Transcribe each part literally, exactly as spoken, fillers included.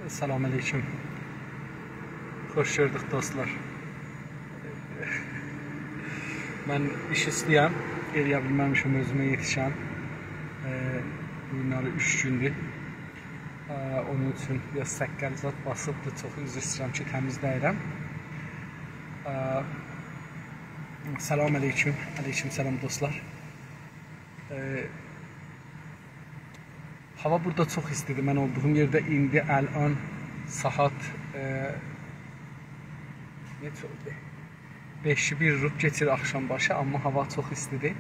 سلام علیکم. خوش گؤردوک، دوستلار. من ایش ایسته‌یم، ائلیه بیلمه‌میشم اؤزومه یئتیشم. ائ، بو گونلری اوچ گوندور. ائ، اونون اوچون بیر آز سققل زاد باسیبدی. چوخ عذر ایسته‌ییرم کی، تمیز دئییرم. ائ، سلام علیکم. علیکم سلام، دوستلار. ائ، هاوا بورادا چوخ ایستیدیر. من اولدوغوم یئرده ایندی الان ساعات، ائ، نئچه اولدو؟ بئشی بیر ووروب کئچیر آخشام باشی، آمما هاوا چوخ ایستیدیر.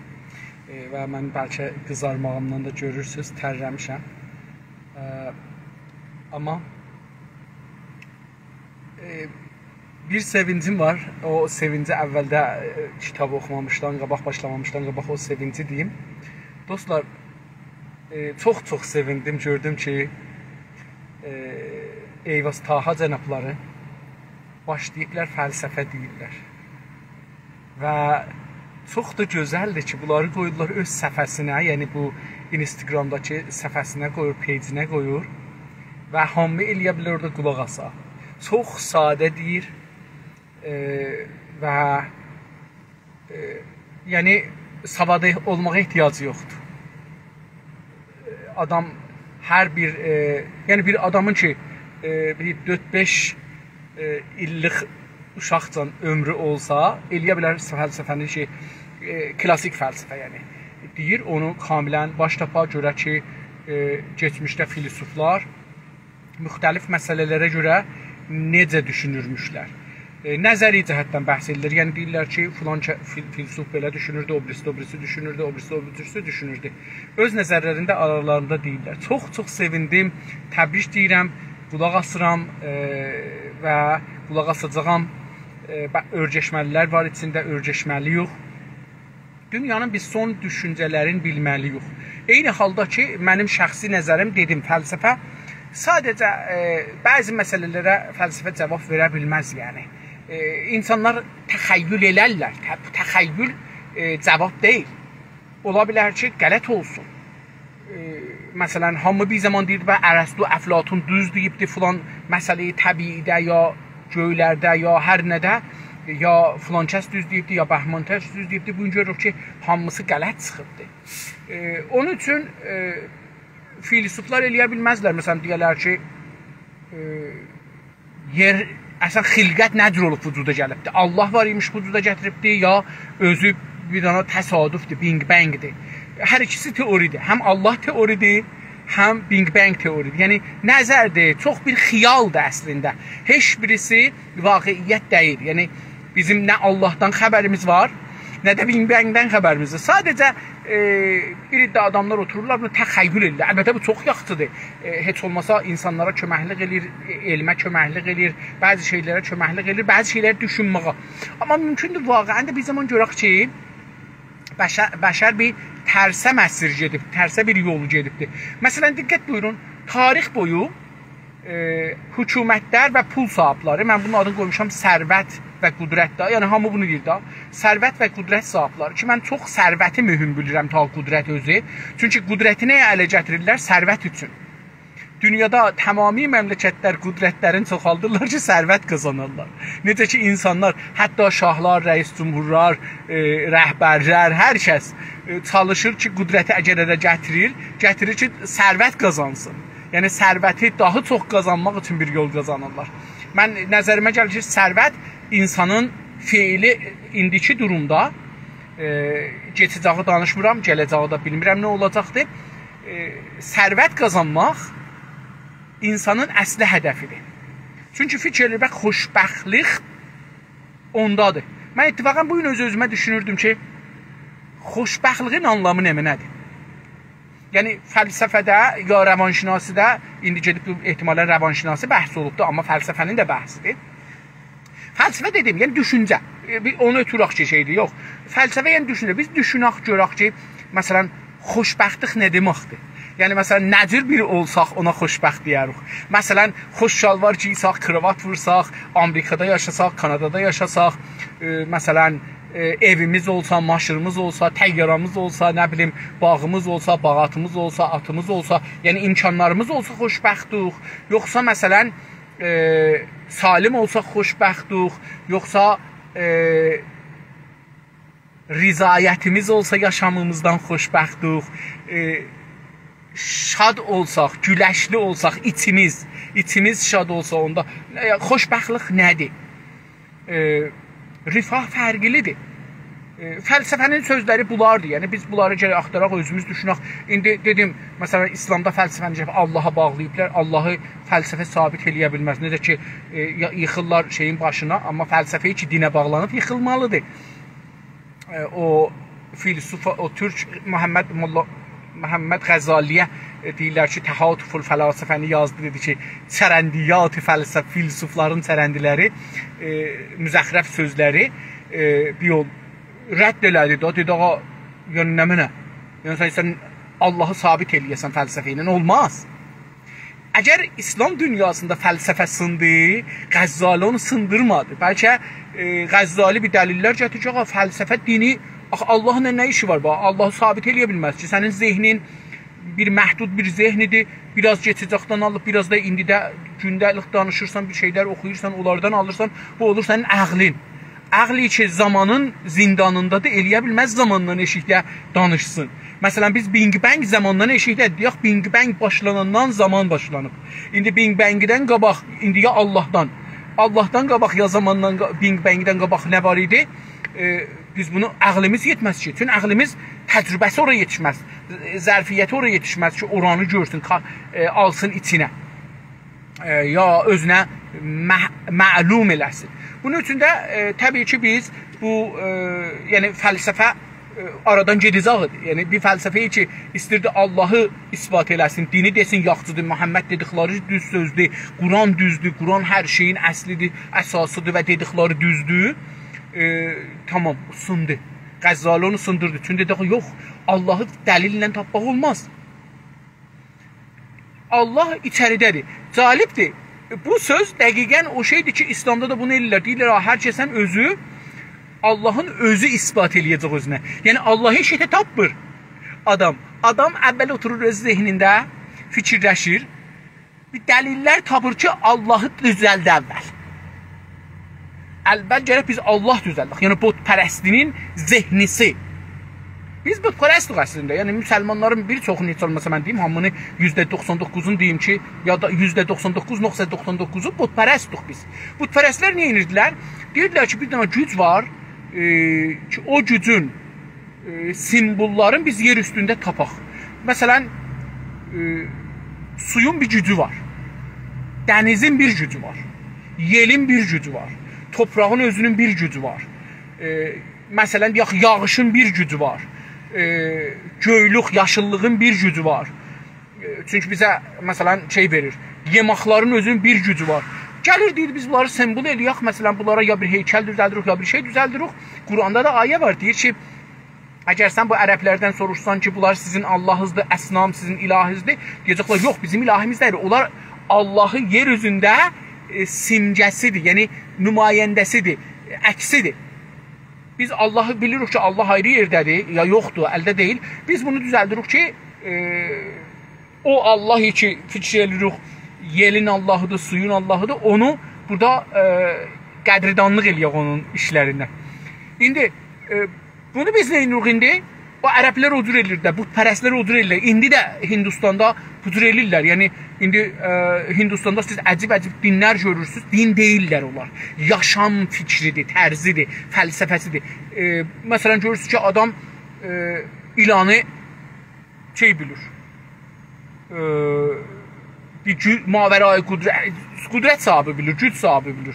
ائ، و من بلکه قیزارماغیمدان دا گؤرورسونوز، ترله‌میشم. ائ، آمما ائ، بیر سئوینجیم وار. او سئوینجی اولده، ائ، کیتاب اوخومامیشدان قاباق، باشلامامیشدان قاباق او سئوینجی دئییم. دوستلار، ائ، چوخ-چوخ سئویندیم، گؤردوم کی، ائ، ایواز طاها جنابلاری باشلاییبلار فلسفه دئییرلر. و چوخ دا گؤزلدیر کی، بونلاری قویورلار اؤز صفحه‌سینه، یعنی بو اینستاگرامداکی صفحه‌سینه قویور، پیجینه قویور و هامی ائلیه بیلیر اورادا قولاق آسا. چوخ ساده دئییر، ائ، و، ائ، یعنی ساوادا اولماغا احتیاجی یوخدور. آدام هر بیر، ائ، یعنی بیر آدامین کی، ائ، بیر دؤرد-بئش، ائ، ایللیک اوشاقجان عؤمرو اولسا، ائلیه بیلر فلسفه‌نی کی، ائ، کلاسیک فلسفه، یعنی دئییر، اونو کاملاً باش تاپا، گؤره کی، ائ، کئچمیشده فیلسوفلار مختلف مسئله‌لره گؤره نئجه دوشونورموشلر. ائ، نظری جهتدن بحث ائدیرلر. یعنی دئییرلر کی، فلان ک-، فیل-، فیلسوف بئله دوشونوردو، او بیریسی، او بیریسی دوشونوردو، او بیریسی، او بیریسی دوشونوردو. اؤز نظرلرینده آرالاریندا دئییرلر. چوخ-چوخ سئویندیم. تبریک دئییرم. قولاق آسیرام، ائ، و قولاق آساجاغام. ائ، به-، اؤرگشمه‌لی‌لر وار ایچینده، اؤرگشمه‌لی‌یوخ. دونیانین بیز سون دوشونجه‌لرینی بیلمه‌لی‌یوخ. عینی حالدا کی، منیم شخصی نظریم، دئدیم، فلسفه ساده‌جه، ائ، بعضی مسئله‌لره فلسفه جاواب وئره بیلمز، یعنی. ائ، اینسانلار تخیل ائلرلر. ت-، تخیل، ائ، جاواب دئییل. اولا بیلر کی، غلط اولسون. ائ، مثلاً، هامی بیر زامان دئییردی، «به، ارسطو، افلاطون دوز دئییبدی فلان مسئله‌ی طبیعی‌ده، یا گؤیلرده، یا هر نه‌ده، یا فلان کس دوز دئییبدی، یا بهمان کس دوز دئییبدی.» بو گون گؤروروک کی، هامیسی غلط چیخیبدی. ائ، اونون اوچون، ائ، فیلسوفلار ائلیه بیلمزلر، مثلاً، دئیه‌لر کی، ائ، یئر، اصلاً خلقت نه جور اولوب وجودا گلیبدی؟ الله وار ایمیش وجودا گتیریبدی، یا اؤزو بیر دنه تصادفدور، بینگ بنگدیر؟ هر ایکیسی تئوری‌دیر. هم الله تئوری‌دیر، هم بینگ بنگ تئوری‌دیر. یعنی نظردیر، چوخ بیر خیالدیر اصلینده. هئچ بیریسی واقعیت دئییل. یعنی بیزیم نه اللهدان خبریمیز وار، نه ده بینگ بنگدن خبریمیز وار. ساده‌جه، ائ، بیر عده آداملار اوتورورلار، بونو تخیل ائدیرلر. البته، بو چوخ یاخشی‌دیر. ائ، هئچ اولماسا اینسانلارا کؤمکلیک ائله‌ییر، ائ، علمه کؤمکلیک ائله‌ییر، بعضی شئیلره کؤمکلیک ائله‌ییر، بعضی شئیلری دوشونمه‌یه. آمما مومکوندور، واقعاً ده بیر زامان گؤرک کی، بشر، بشر بیر ترسه مسیر گئدیب، ترسه بیر یولو گئدیبدیر. مثلاً، دقت بویورون، تاریخ بویو، ائ، حکومتلر و پول صاحیبلری، من بونون آدینی قویموشام ثروت و قدرت ده، یعنی هامی بونو دئییر ده، ثروت و قدرت صاحیبلری کی، من چوخ ثروتی مهم بیلیرم تا قدرت اؤزو. چونکی قدرتی نه‌یه اله گتیریرلر؟ ثروت اوچون. دونیادا تمامی مملکتلر قدرتلرینی چوخالدیرلار کی، ثروت قازانارلار. نئجه کی، اینسانلار، حتی شاهلار، رئیس جمهورلار، ائ، رهبرلر، هر کس، ائ، چالیشیر کی، قدرتی اگر اله گتیریر، گتیریر کی، ثروت قازانسین. یعنی، ثروتی داها چوخ قازانماق اوچون بیر یول قازانیرلار. من، نظریمه گلیر کی، ثروت اینسانین فعلی ایندیکی دورومدا، ائ، کئچه‌جه‌یی دانیشمیرام، گله‌جه‌یی ده بیلمیرم نه اولاجاقدیر. ائ، ثروت قازانماق اینسانین اصلی هدفی‌دیر. چونکی فیکیر ائله، باخ، خوشبختلیک اوندادیر. من اتفاقاً بو گون اؤز-اؤزومه دوشونوردوم کی، خوشبختلیگین آنلامی نمنه‌دیر؟ یعنی، فلسفه‌ده یا روانشناسی‌ده، ایندی گئدیب بو احتمالاً روانشناسی بحث اولوبدو، آمما فلسفه‌نین ده بحثی‌دیر. فلسفه دئدیم، یعنی دوشونجه. ائ، بیر اونو اؤتورک کی، شئی‌دیر، یوخ. فلسفه، یعنی دوشونجه. بیز دوشونک، گؤرک کی، مثلاً، خوشبختلیک نه دئمکدیر؟ یعنی، مثلاً، نه جور بیری اولساق، اونا خوشبخت دئیه‌ریک. مثلاً، خوش شالوار گئیسک، کراوات وورساق، آمریکادا یاشاساق، کانادادا یاشاساق، ائ، مثلاً، ائ، ائویمیز اولسا، ماشینیمیز اولسا، طیاره‌میز اولسا، نه بیلیم، باغیمیز اولسا، باغاتیمیز اولسا، آتیمیز اولسا، یعنی امکانلاریمیز اولسا خوشبختوق؟ یوخسا، مثلا، ائ، سالم اولسا خوشبختوق؟ یوخسا، ائ، رضایتیمیز اولسا یاشامیمیزدان خوشبختوق؟ ائ، شاد اولساق، گولشلی اولساق، ایچیمیز، ایچیمیز شاد اولسا، اوندا، ائ، خوشبختلیک نه‌دیر؟ ائ، رفاه فرقلی‌دیر. ائ، فلسفه‌نین سؤزلری بولاردیر. یعنی، بیز بونلاری گرک آختاراق، اؤزوموز دوشونک. ایندی دئدیم، مثلا، ایسلامدا فلسفه‌نی گرک آللاها باغلاییبلار. آللاهی فلسفه ثابت ائله‌یه بیلمز. نئجه کی، ائ، یا-، ییخیرلار شئیین باشینا، آمما فلسفه کی دینه باغلانیب ییخیلمالی‌دیر. ائ، او فیلسوف، او تورک محمد موللا، محمد غزالی‌یه، ائ، دئییرلر کی، تهاتف الفلاسفه‌نی یازدی، دئدی کی، چرندیات فلسفه، فیلسوفلارین چرندیلری، ائ، مزخرف سؤزلری، ائ، بیر یول رد ائله‌دی ده، دئدی، «آغا، یعنی نمنه؟ یعنی سن، سن آللاهی ثابت ائله‌یه‌سن فلسفه ایله، اولماز.» اگر ایسلام دونیاسیندا فلسفه سیندی، غزالی اونو سیندیرمادی. بلکه، ائ، غزالی بیر دلیل‌لر گتیریر کی، آغا، فلسفه دینی، آخی آللاهلا نه ایشی وار؟ باخ، آللاهی ثابت ائله‌یه بیلمز کی، سنین ذهنین بیر محدود بیر ذهنی‌دیر. بیر آز کئچه‌جکدن آلیب، بیر آز دا ایندیده گونده‌لیک دانیشیرسان، بیر شئیلر اوخویورسان، اونلاردان آلیرسان، بو اولور سنین عقلین. عقلی کی، زامانین زیندانیندادیر، ائله‌یه بیلمز زامانلا ائشیکده دانیشسین. مثلا، بیز Big Bang زامانلا ائشیکده‌دیر. دئیک، Big Bang باشلاناندان زامان باشلانیب. ایندی Big Bang-دن قاباق، ایندی یا آللاهدان، آللاهدان قاباق یا زاماندان قا-، Big Bang-دن قاباق نه وار ایدی؟ ائ، بیز بونو عقلیمیز یئتمز کی. چون عقلیمیز تجربه‌سی اورا یئتیشمز. ظرفیتی اورا یئتیشمز کی، اورانی گؤرسون، کا-، ائ، آلسین ایچینه. ائ، یا اؤزونه مه-، معلوم ائله‌سین. بونون اوچون ده، ائ، طبیعی کی، بیز بو، ائ، یعنی فلسفه، ائ، آرادان گئده‌جکدیر. یعنی بیر فلسفه کی، ایستیردی آللاهی اثبات ائله‌سین، دینی دئسین یاخشی‌دیر، محمد دئدیکلری دوز سؤزدور، قرآن دوزدور، قرآن هر شئیین اصلی‌دیر، اساسی‌دیر و دئدیکلری دوزدور. ائ، تامام، سیندی. غزالی اونو سیندیردی. چونکی دئدی، «یوخ، آللاهی دلیل‌له تاپماق اولماز.» آللاه ایچریده‌دیر. جالبدیر. بو سؤز دقیقا او شئیدیر کی، ایسلامدا دا بونو ائله‌ییرلر. دئییرلر، «آ، هر کسن اؤزو، آللاهین اؤزو اثبات ائله‌یه‌جک اؤزونه.» یعنی، آللاهی شئیده تاپمیر آدام. آدام اول اوتورور اؤز ذهنینده، فیکیرلشیر. بیر دلیل‌لر تاپیر کی، آللاهی دوزلده اول. اول گرک بیز آللاه دوزلدک. یعنی بت‌پرستی‌نین ذهنی‌سی. بیز بت‌پرستوق اصلینده. یعنی مسلمانلارین بیر چوخو، نئچه اولماسا من دئییم، هامینی یوزده دوخسان دوققوزون دئییم کی، یا دا یوزده دوخسان دوققوز نقطه دوخسان دوققوزو بت‌پرستوق بیز. بت‌پرستلر نه ائدیردیلر؟ دئییردیلر کی، بیر دنه گوج وار، ائ، کی، او گوجون ائ، سیمبول‌لارین بیز یئر اوستونده تاپاق. مثلا، ائ، سویون بیر گوجو وار. دنیزین بیر گوجو وار. یئلین بیر گوجو وار. توپراغین اؤزونون بیر گوجو وار. ائ، مثلا، یاخ-، یاغیشین بیر گوجو وار. ائ، گؤیلوک، یاشیللیغین بیر گوجو وار. ائ، چونکی بیزه، مثلا، شئی وئریر. یئماقلارین اؤزونون بیر گوجو وار. گلیر، دئییر، بیز بونلاری سیمبول ائله‌یک، مثلا، بونلارا یا بیر هیکل دوزلدیریک، یا بیر شئی دوزلدیریک. قرآندا دا آیه وار، دئییر کی، اگر سن بو عرب‌لردن سوروشسان کی، بونلار سیزین آللاهینیزدیر، اصنام سیزین الهینیزدیر، دئیه‌جکلر، «یوخ، بیزیم الهیمیز دئییل. اونلار آللاهی یئر اوزونده، ائ، سیمگه‌سی‌دیر، یعنی نماینده‌سی‌دیر، عکسی‌دیر.» بیز آللاهی بیلیریک کی، آللاه آیری یئرده‌دیر، یا یوخدور، الده دئییل. بیز بونو دوزلدیریک کی، ائ، او آللاه کی، فیکیر ائله‌ییریک، یئلین آللاهی‌دیر، سویون آللاهی‌دیر، اونو بورادا، ائ، قدردانلیق ائله‌یک اونون ایشلریندن. ایندی، ائ، بونو بیز نه ائدیریک ایندی؟ او عرب‌لر او جور ائله‌ییر ده، بت‌پرستلر او جور ائله‌ییر. ایندی ده هندوستاندا بو جور ائله‌ییرلر. یعنی، ایندی، ائ، هندوستاندا سیز عجیب-عجیب دین‌لر گؤرورسونوز. دین دئییللر اونلار. یاشام فیکری‌دیر، طرزی‌دیر، فلسفه‌سی‌دیر. ائ، مثلا، گؤرورسونوز کی، آدام، ائ، ایلانی شئی بیلیر. ائ، بیر گو-، ماورای قدرت، قدرت صاحیبی بیلیر، گوج صاحیبی بیلیر.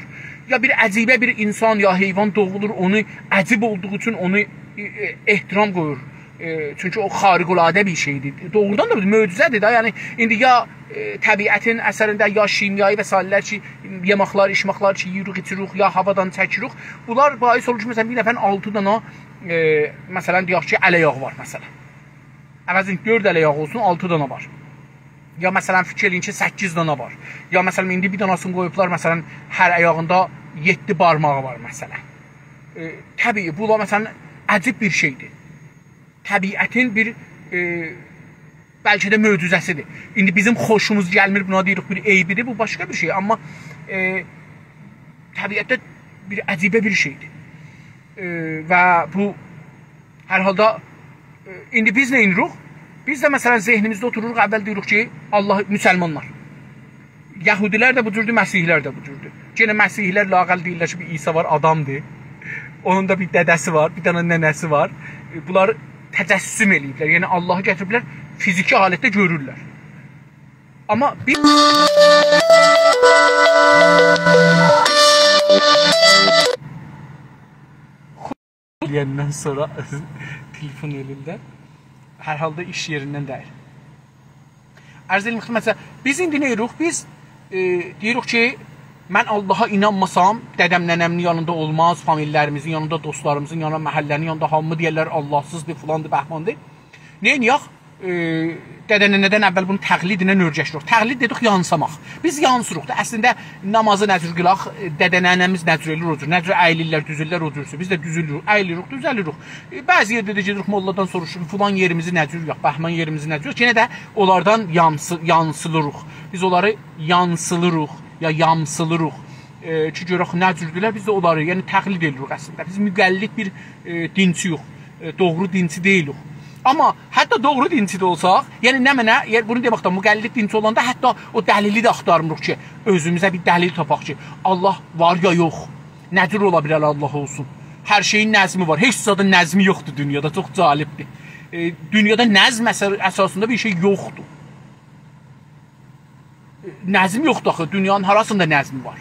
یا بیر عجیبه بیر اینسان یا حیوان دوغولور، اونو عجیب اولدوغو اوچون اونو، ائ، ائ، احترام قویور. ائ، چونکی او خارق‌العاده بیر شئی‌دیر. دوغرودان دا بیر معجزه‌دیر ده. یعنی، ایندی یا، ائ، طبیعتین اثرینده، یا شیمیایی وسایل‌لر کی، یئماقلار، ایچماقلار کی، یئییریک، ایچیریک، یا هاوادان چکیریک. بونلار باعث اولور کی، مثلا، بیر نفرین آلتی دانا، ائ، مثلا، دئیک کی، ال آیاغی وار، مثلا. عوضین دؤرد ال آیاغی اولسون، آلتی دانا وار. یا، مثلا، فیکیر ائله‌یین کی، سککیز دانا وار. یا، مثلا، ایندی بیر داناسینی قویوبلار، مثلا، هر آیاغیندا یئددی بارماغی وار، مثلا. ائ، طبیعی، بو، مثلا، عجیب بیر شئیدیر. طبیعتین بیر، ائ، بلکه ده معجزه‌سیدیر. ایندی بیزیم خوشوموز گلمیر، بونا دئییریک بیر عیبیدیر، بو باشقا بیر شئی. آمما، ائ، طبیعتده بیر عجیبه بیر شئیدیر. ائ، و بو، هر حالدا، ائ، ایندی بیز نه ائدیریک؟ بیز ده، مثلا، ذهنیمیزده اوتوروروق، اول دئییریک کی، الله، مسلمانلار. یهودی‌لر ده بو جوردور، مسیحی‌لر ده بو جوردور. یئنه مسیحی‌لر لااقل دئییرلر کی، بیر عیسی وار، آدامدیر. اونون دا بیر دده‌سی وار، بیر دنه ننه‌سی وار. ائ، بونلار تجسم ائله‌ییبلر. یعنی، اللهی گتیریبلر، فیزیکی حالتده گؤرورلر. آمما بیر دئیندن سونرا تلفون الینده. هر حالدا ایش یئریندن دئییل. عرض ائدیم خدمتینیزه، بیز ایندی نه ائدیریک؟ بیز، ائ، دئییریک کی، من اللها اینانماسام، دده‌م ننه‌مین یانیندا اولماز، فامیللریمیزین یانیندا، دوستلاریمیزین یانیندا، محله‌نین یانیندا هامی دئیرلر، الله‌سیزدیر، فلاندیر، بهماندیر. نئینیه‌ک؟ ائ، دده ننه‌دن اول بونو تقلیدله اؤرگشدیریک. تقلید دئدیک، یانساماق. بیز یانسیریق دا. اصلینده نمازی نه جور قیلاق، ائ، دده ننه‌میز نه جور ائله‌ییر، او جور. نه جور اییلیرلر، دوزولورلر، او جورسو. بیز ده دوزولوروک، اییلیریک، دوزولوروک. ائ، بعضی یئرده ده گئدیریک، موللادان سوروشوروق، فلان یئریمیزی نه جور یویاق، بهمان یئریمیزی نه جور یویاق. یئنه ده اونلاردان یامسی-، یانسیلیریق. بیز اونلاری یانسیلیریق، یا یامسیلیریق. ائ، کی، گؤرک نه جوردولر، بیز ده اونلاری، یعنی، تقلید ائدیریک اصلینده. بیز مقلد بیر، ائ، دینچی‌یوخ، ائ، دوغرو دینچی دئییلیک. آمما حتی دوغرو دینچی ده اولساق، یعنی، نمنه، یعنی، بونو دئمکده مقلد دینچی اولاندا حتی او دلیلی ده آختارمیریق کی، اؤزوموزه بیر دلیل تاپاق کی، الله وار یا یوخ. نه جور اولا بیلر الله اولسون؟ هر شئیین نظمی وار. هئچ زادین نظمی یوخدور دونیادا. چوخ جالبدیر. ائ، دونیادا نظم اسر-، اساسیندا بیر شئی یوخدور. نظم یوخدور آخی، دونیانین هاراسیندا نظم وار؟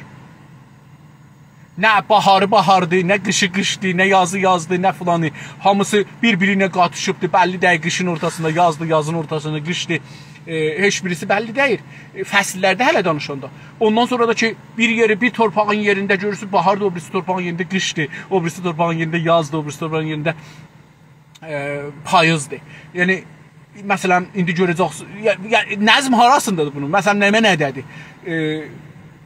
نه باهاری باهاردیر، نه قیشی قیشدیر، نه یازی یازدیر، نه فلانی. هامیسی بیر-بیری ایله قاتیشیبدیر، بللی دئییل، قیشین اورتاسیندا یازدیر، یازین اورتاسیندا قیشدیر. ائ، هئچ بیریسی بللی دئییل. ائ، فصل‌لرده هله دانیشاندا. اوندان سونرا دا کی، بیر یئری، بیر تورپاغین یئرینده گؤرورسونوز، باهاردیر، او بیریسی تورپاغین یئرینده قیشدیر، او بیریسی تورپاغین یئرینده یازدیر، او بیریسی تورپاغین یئرینده ائ، پاییزدیر. یعنی، مثلا، ایندی گؤره‌جکسینیز، یا، یا، نظم هاراسیندادیر بونون؟ مثلا، نمنه‌ده‌دیر؟ ائ،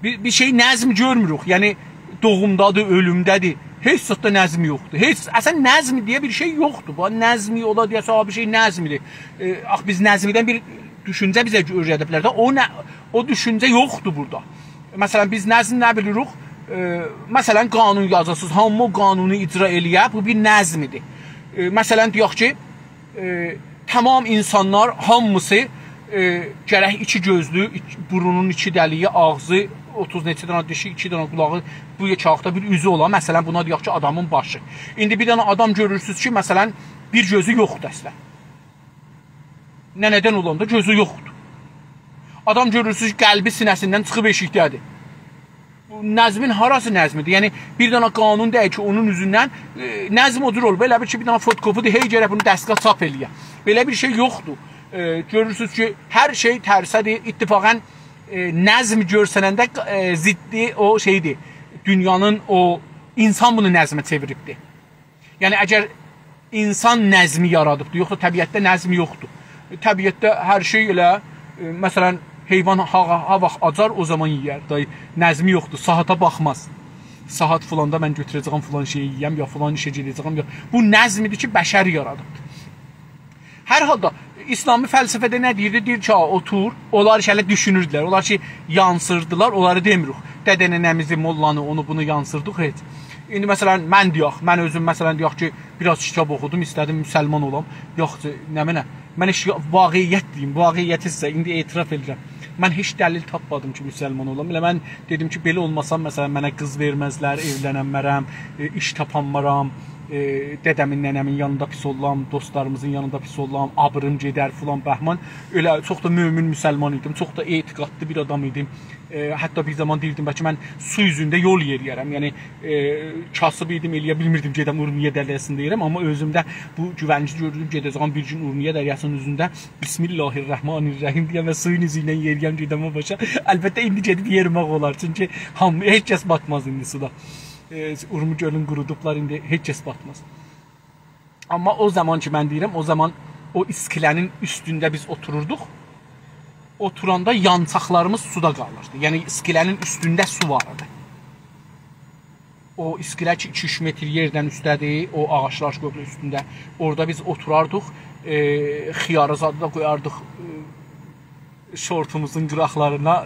بیر، بیر شئی نظم گؤرموروک. یعنی، دوغومدادیر، اؤلومده‌دیر. هئچ زاددا نظم یوخدور. هئچ، اصلا نظم دئیه بیر شئی یوخدور. بو نظم اولا دئیه‌سن، «آ، بیر شئی نظمدیر.» ائ، آخی بیز نظمدن بیر دوشونجه بیزه اؤیره‌دیبلر ده. او نه، او دوشونجه یوخدور بورادا. مثلا، بیز نظم نه بیلیریک؟ ائ، مثلا، قانون یازاسینیز، هامی او قانونو اجرا ائله‌یه، بو بیر نظمدیر. ائ، مثلا، دئیک کی، ائ، تمام اینسانلار هامیسی، ائ، گرک ایکی گؤزلو، ایکی، بورنونون ایکی دلیگی، آغزی، اوتوز نئچه دنه دیشی، ایکی دنه قولاغی، بو یئکه‌لیقدا بیر اوزو اولا. مثلا، بونا دئیک کی، آدامین باشی. ایندی بیر دنه آدام گؤرورسونوز کی، مثلا، بیر گؤزو یوخدور اصلا. ننه‌دن اولاندا گؤزو یوخدور. آدام گؤرورسونوز کی، قلبی سینه‌سیندن چیخیب ائشیکده‌دیر. بو نظمین هاراسی نظمدیر؟ یعنی، بیر دنه قانون دئییل کی، اونون اوزوندن، ائ، نظم او جور اولوب. ائله بیل کی، بیر دنه فتوکپی‌دیر، هئی گرک بونو دستگاه چاپ ائله‌یه. بئله بیر شئی یوخدور. ائ، گؤرورسونوز کی، هر شئی ترسه‌دیر. اتفاقا، ائ، نظم گؤرسننده، ائ، ضدی او شئیدیر. دونیانین او، اینسان بونو نظمه چئویریبدیر. یعنی، اگر اینسان نظمی یارادیبدیر، یوخسا طبیعتده نظم یوخدور. طبیعتده هر شئی ائله، ائ، مثلا، حیوان ها، ها واخت آجار، او زامان یئیر. دای نظمی یوخدور، ساعاتا باخماز. ساعات فلاندا من گؤتوره‌جه‌یم فلان شئیی یئیم، یا فلان ایشه گئده‌جه‌یم، یا، بو نظمدیر کی، بشر یارادیبدیر. هر حالدا، اسلامی فلسفه‌ده نه دئییردی؟ دئییر کی، «آ، اوتور.» اونلار کی، هله دوشونوردولر. اونلار کی، یانسیردیلار، اونلاری دئمیریک. دده ننه‌میزی، موللانی، اونو بونو یانسیردیق، هئچ. ایندی، مثلا، من دئیک، من اؤزوم، مثلا، دئیک کی، بیر آز کیتاب اوخودوم، ایسته‌دیم مسلمان اولام. یوخ، نمنه، من هئچ، واقعیت دئییم، واقعیتی سیزه ایندی اعتراف ائدیرم. من هئچ دلیل تاپمادیم کی، مسلمان اولام. ائله من دئدیم کی، بئله اولماسام، مثلا، منه قیز وئرمزلر، ائولنمرم، ائ، ایش تاپانمارام، ائ، دده‌مین، ننه‌مین یانیندا پیس اولام، دوستلاریمیزین یانیندا پیس اولام، آبریم گئدر، فلان بهمان. ائله چوخ دا مؤمن مسلمان ایدیم، چوخ دا اعتقادلی بیر آدام ایدیم. ائ، حتی بیر زامان دئییردیم، بلکه من سو اوزونده یول یئریه‌رم. یعنی، ائ، کاسیب ایدیم، ائلیه بیلمیردیم گئدم اورمیه دریاسیندا یئریه‌رم، آمما اؤزومده بو گوونجی گؤردوم، گئده‌جه‌یم بیر گون اورمیه دریاسینین اوزونده «بسم الله الرحمن الرحیم» دئیم و سویون اوزو ایله یئریه‌یم، گئدم او باشا. البته، ایندی گئدیب یئریمک اولار، چونکی هامی، هئچ کس باتماز ایندی سودا. ائ، اورمو گؤلون قورودوبلار، ایندی هئچ کس باتماز. آمما او زامان کی، من دئییرم، او زامان او اسکیله‌نین اوستونده بیز اوتوروردوق. اوتوراندا یانچاقلاریمیز سودا قالیردی. یعنی، اسکیله‌نین اوستونده سو وار ایدی. او اسکیله کی، ایکی اوچ متر یئردن اوسته‌دیر، او آغاجلار قویوبلار اوستونده. اورادا بیز اوتوراردیق، ائ، خیاری زادی دا قویاردیق، ائ، شورتوموزون قیراقلارینا،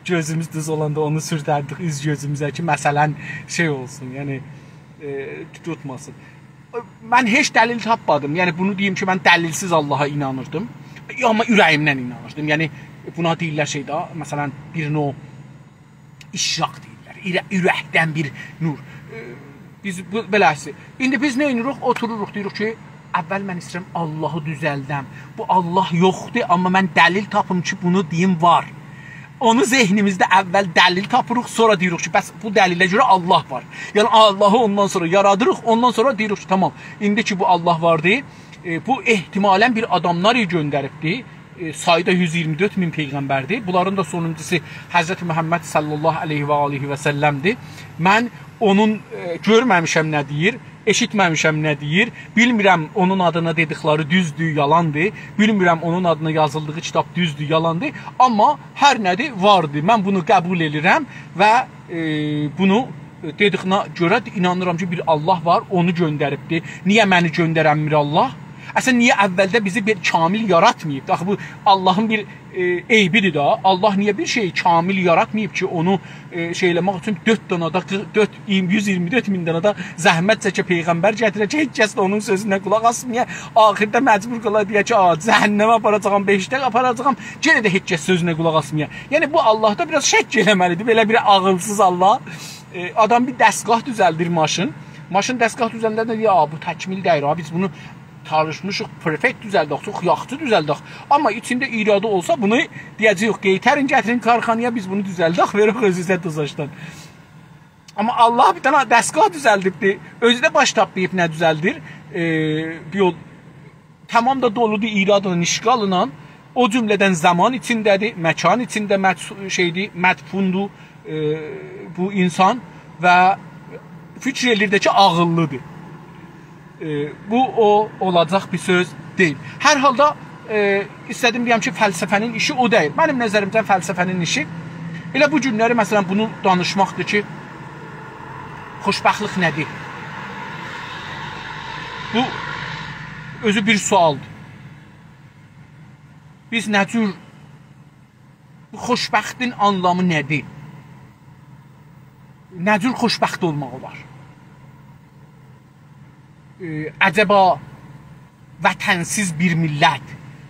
گؤزوموز دوز اولاندا اونو سورتردیک اوز گؤزوموزه کی، مثلا، شئی اولسون، یعنی، ائ، توتماسین. من هئچ دلیل تاپمادیم. یعنی، بونو دئییم کی، من دلیلسیز آللاها اینانیردیم. یا، آمما اوره‌ییمدن اینانیردیم. یعنی، بونا دئییرلر شئی ده، مثلا، بیر نوع اشراق دئییرلر. اورک، اورکدن بیر نور. ائ، بیز بو، بئله‌سی. ایندی بیز نه ائدیریک؟ اوتوروروق، دئییریک کی، اول من ایسته‌ییرم آللاهی دوزلدم. بو آللاه یوخدور، آمما من دلیل تاپیم کی، بونو دئییم وار. اونو ذهنیمیزده اول دلیل تاپیریق، سونرا دئییریک کی، بس بو دلیله گؤره آللاه وار. یعنی آللاهی اوندان سونرا یارادیریق، اوندان سونرا دئییریک کی، تامام، ایندی کی بو آللاه واردی، ائ، بو احتمالا بیر آداملار گؤندریبدی. ائ، سایدا یوز ایگیرمی دؤرد مین پیغمبردیر. بونلارین دا سونونجوسو حضرت محمد صلی الله علیه و آله و سلم‌دیر. من اونون، ائ، گؤرمه‌میشم نه دئییر، ائشیتمه‌میشم نه دئییر. بیلمیرم اونون آدینا دئدیکلری دوزدور، یالاندیر. بیلمیرم اونون آدینا یازیلدیغی کیتاب دوزدور، یالاندیر. آمما هر نه‌دیر، واردیر. من بونو قبول ائدیرم و، ائ، بونو دئدیگینه گؤره اینانیرام کی، بیر آللاه وار، اونو گؤندریبدیر. نییه منی گؤندرنمیر آللاه؟ اصلا، نییه اولده بیزی بیر کامل یاراتماییبدی؟ آخی بو آللاهین بیر، ائ، عیبیدیر ده. آللاه نییه بیر شئیی کامل یاراتماییب کی، اونو، ائ، شئی ائله‌مک اوچون دؤرد دنه ده، قیرخ، دؤرد، یوز ایگیرمی دؤرد مین دنه ده زحمت چکه، پیغمبر گتیره کی، هئچ کس ده اونون سؤزونه قولاق آسمایا. آخیردا مجبور قالا دئیه کی، «آ، جهنمه آپاراجاغام، بهشته آپاراجاغام.» یئنه ده هئچ کس سؤزونه قولاق آسمایا. یعنی، بو آللاهدا بیر آز شک ائله‌مه‌لیدیر. بئله بیر عاغیلسیز آللاه. ائ، آدام بیر دستگاه دوزلدیر، ماشین. ماشین دستگاه دوزلدنده دئییر، «آ، بو تکمیل دئییل، آ، بیز بونو چالیشمیشیق، پرفکت دوزلدک، چوخ یاخشی دوزلدک. آمما ایچینده ایرادی اولسا، بونو دئیه‌جه‌ییک، قئیترین، گتیرین کارخانایا، بیز بونو دوزلدک، وئرک اؤزونوزه دوزاشدان.» آمما آللاه بیر دنه دستگاه دوزلدیبدی. اؤزو ده باش تاپماییب نه دوزلدیر. ائ، بیر یول تمام دا دولودور ایرادلا، اشکاللا. او جمله‌دن زامان ایچینده‌دیر، مکان ایچینده مدس-، شئیدیر، مدفوندور، ائ، بو اینسان و فیکیر ائله‌ییر ده کی، عاغیللیدیر. ائ، بو او اولاجاق بیر سؤز دئییل. هر حالدا، ائ، ایسته‌دیم دئیم کی، فلسفه‌نین ایشی او دئییل. منیم نظریمجه فلسفه‌نین ایشی ائله بو گونلری، مثلا، بونو دانیشماقدیر کی، خوشبختلیک نه‌دیر؟ بو اؤزو بیر سؤالدیر. بیز نه جور، بو خوشبختین آنلامی نه‌دیر؟ نه جور خوشبخت اولماق اولار؟ ائ، عجبا وطن‌سیز بیر میللت،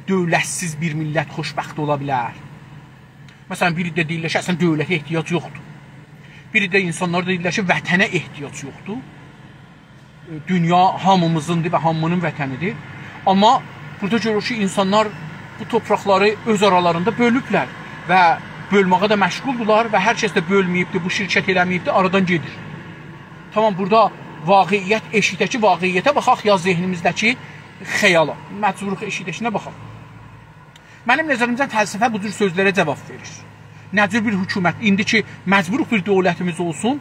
دؤولت‌سیز بیر میللت خوشبخت اولا بیلر؟ مثلا، بیری ده دئییرلر کی، اصلا دؤولته احتیاج یوخدور. بیری ده اینسانلار دئییرلر کی، وطنه احتیاج یوخدور. ائ، دونیا هامیمیزیندیر و هامی‌نین وطنیدیر. آمما بورادا گؤروروک کی، اینسانلار بو تورپاقلاری اؤز آرالاریندا بؤلوبلر و بؤلمه‌یه ده مشغولدولار و هر کس ده بؤلمه‌ییبدیر، بو شرکت ائله‌مه‌ییبدیر، آرادان گئدیر. تامام، بورادا واقعیت، ائشیکده‌کی واقعیته باخاق، یا ذهنیمیزده‌کی خیالا. مجبوروق ائشیکده‌کینه باخاق. منیم نظریمجه فلسفه بو جور سؤزلره جواب وئریر. نه جور بیر حکومت، ایندی کی مجبوروق بیر دؤولتیمیز اولسون،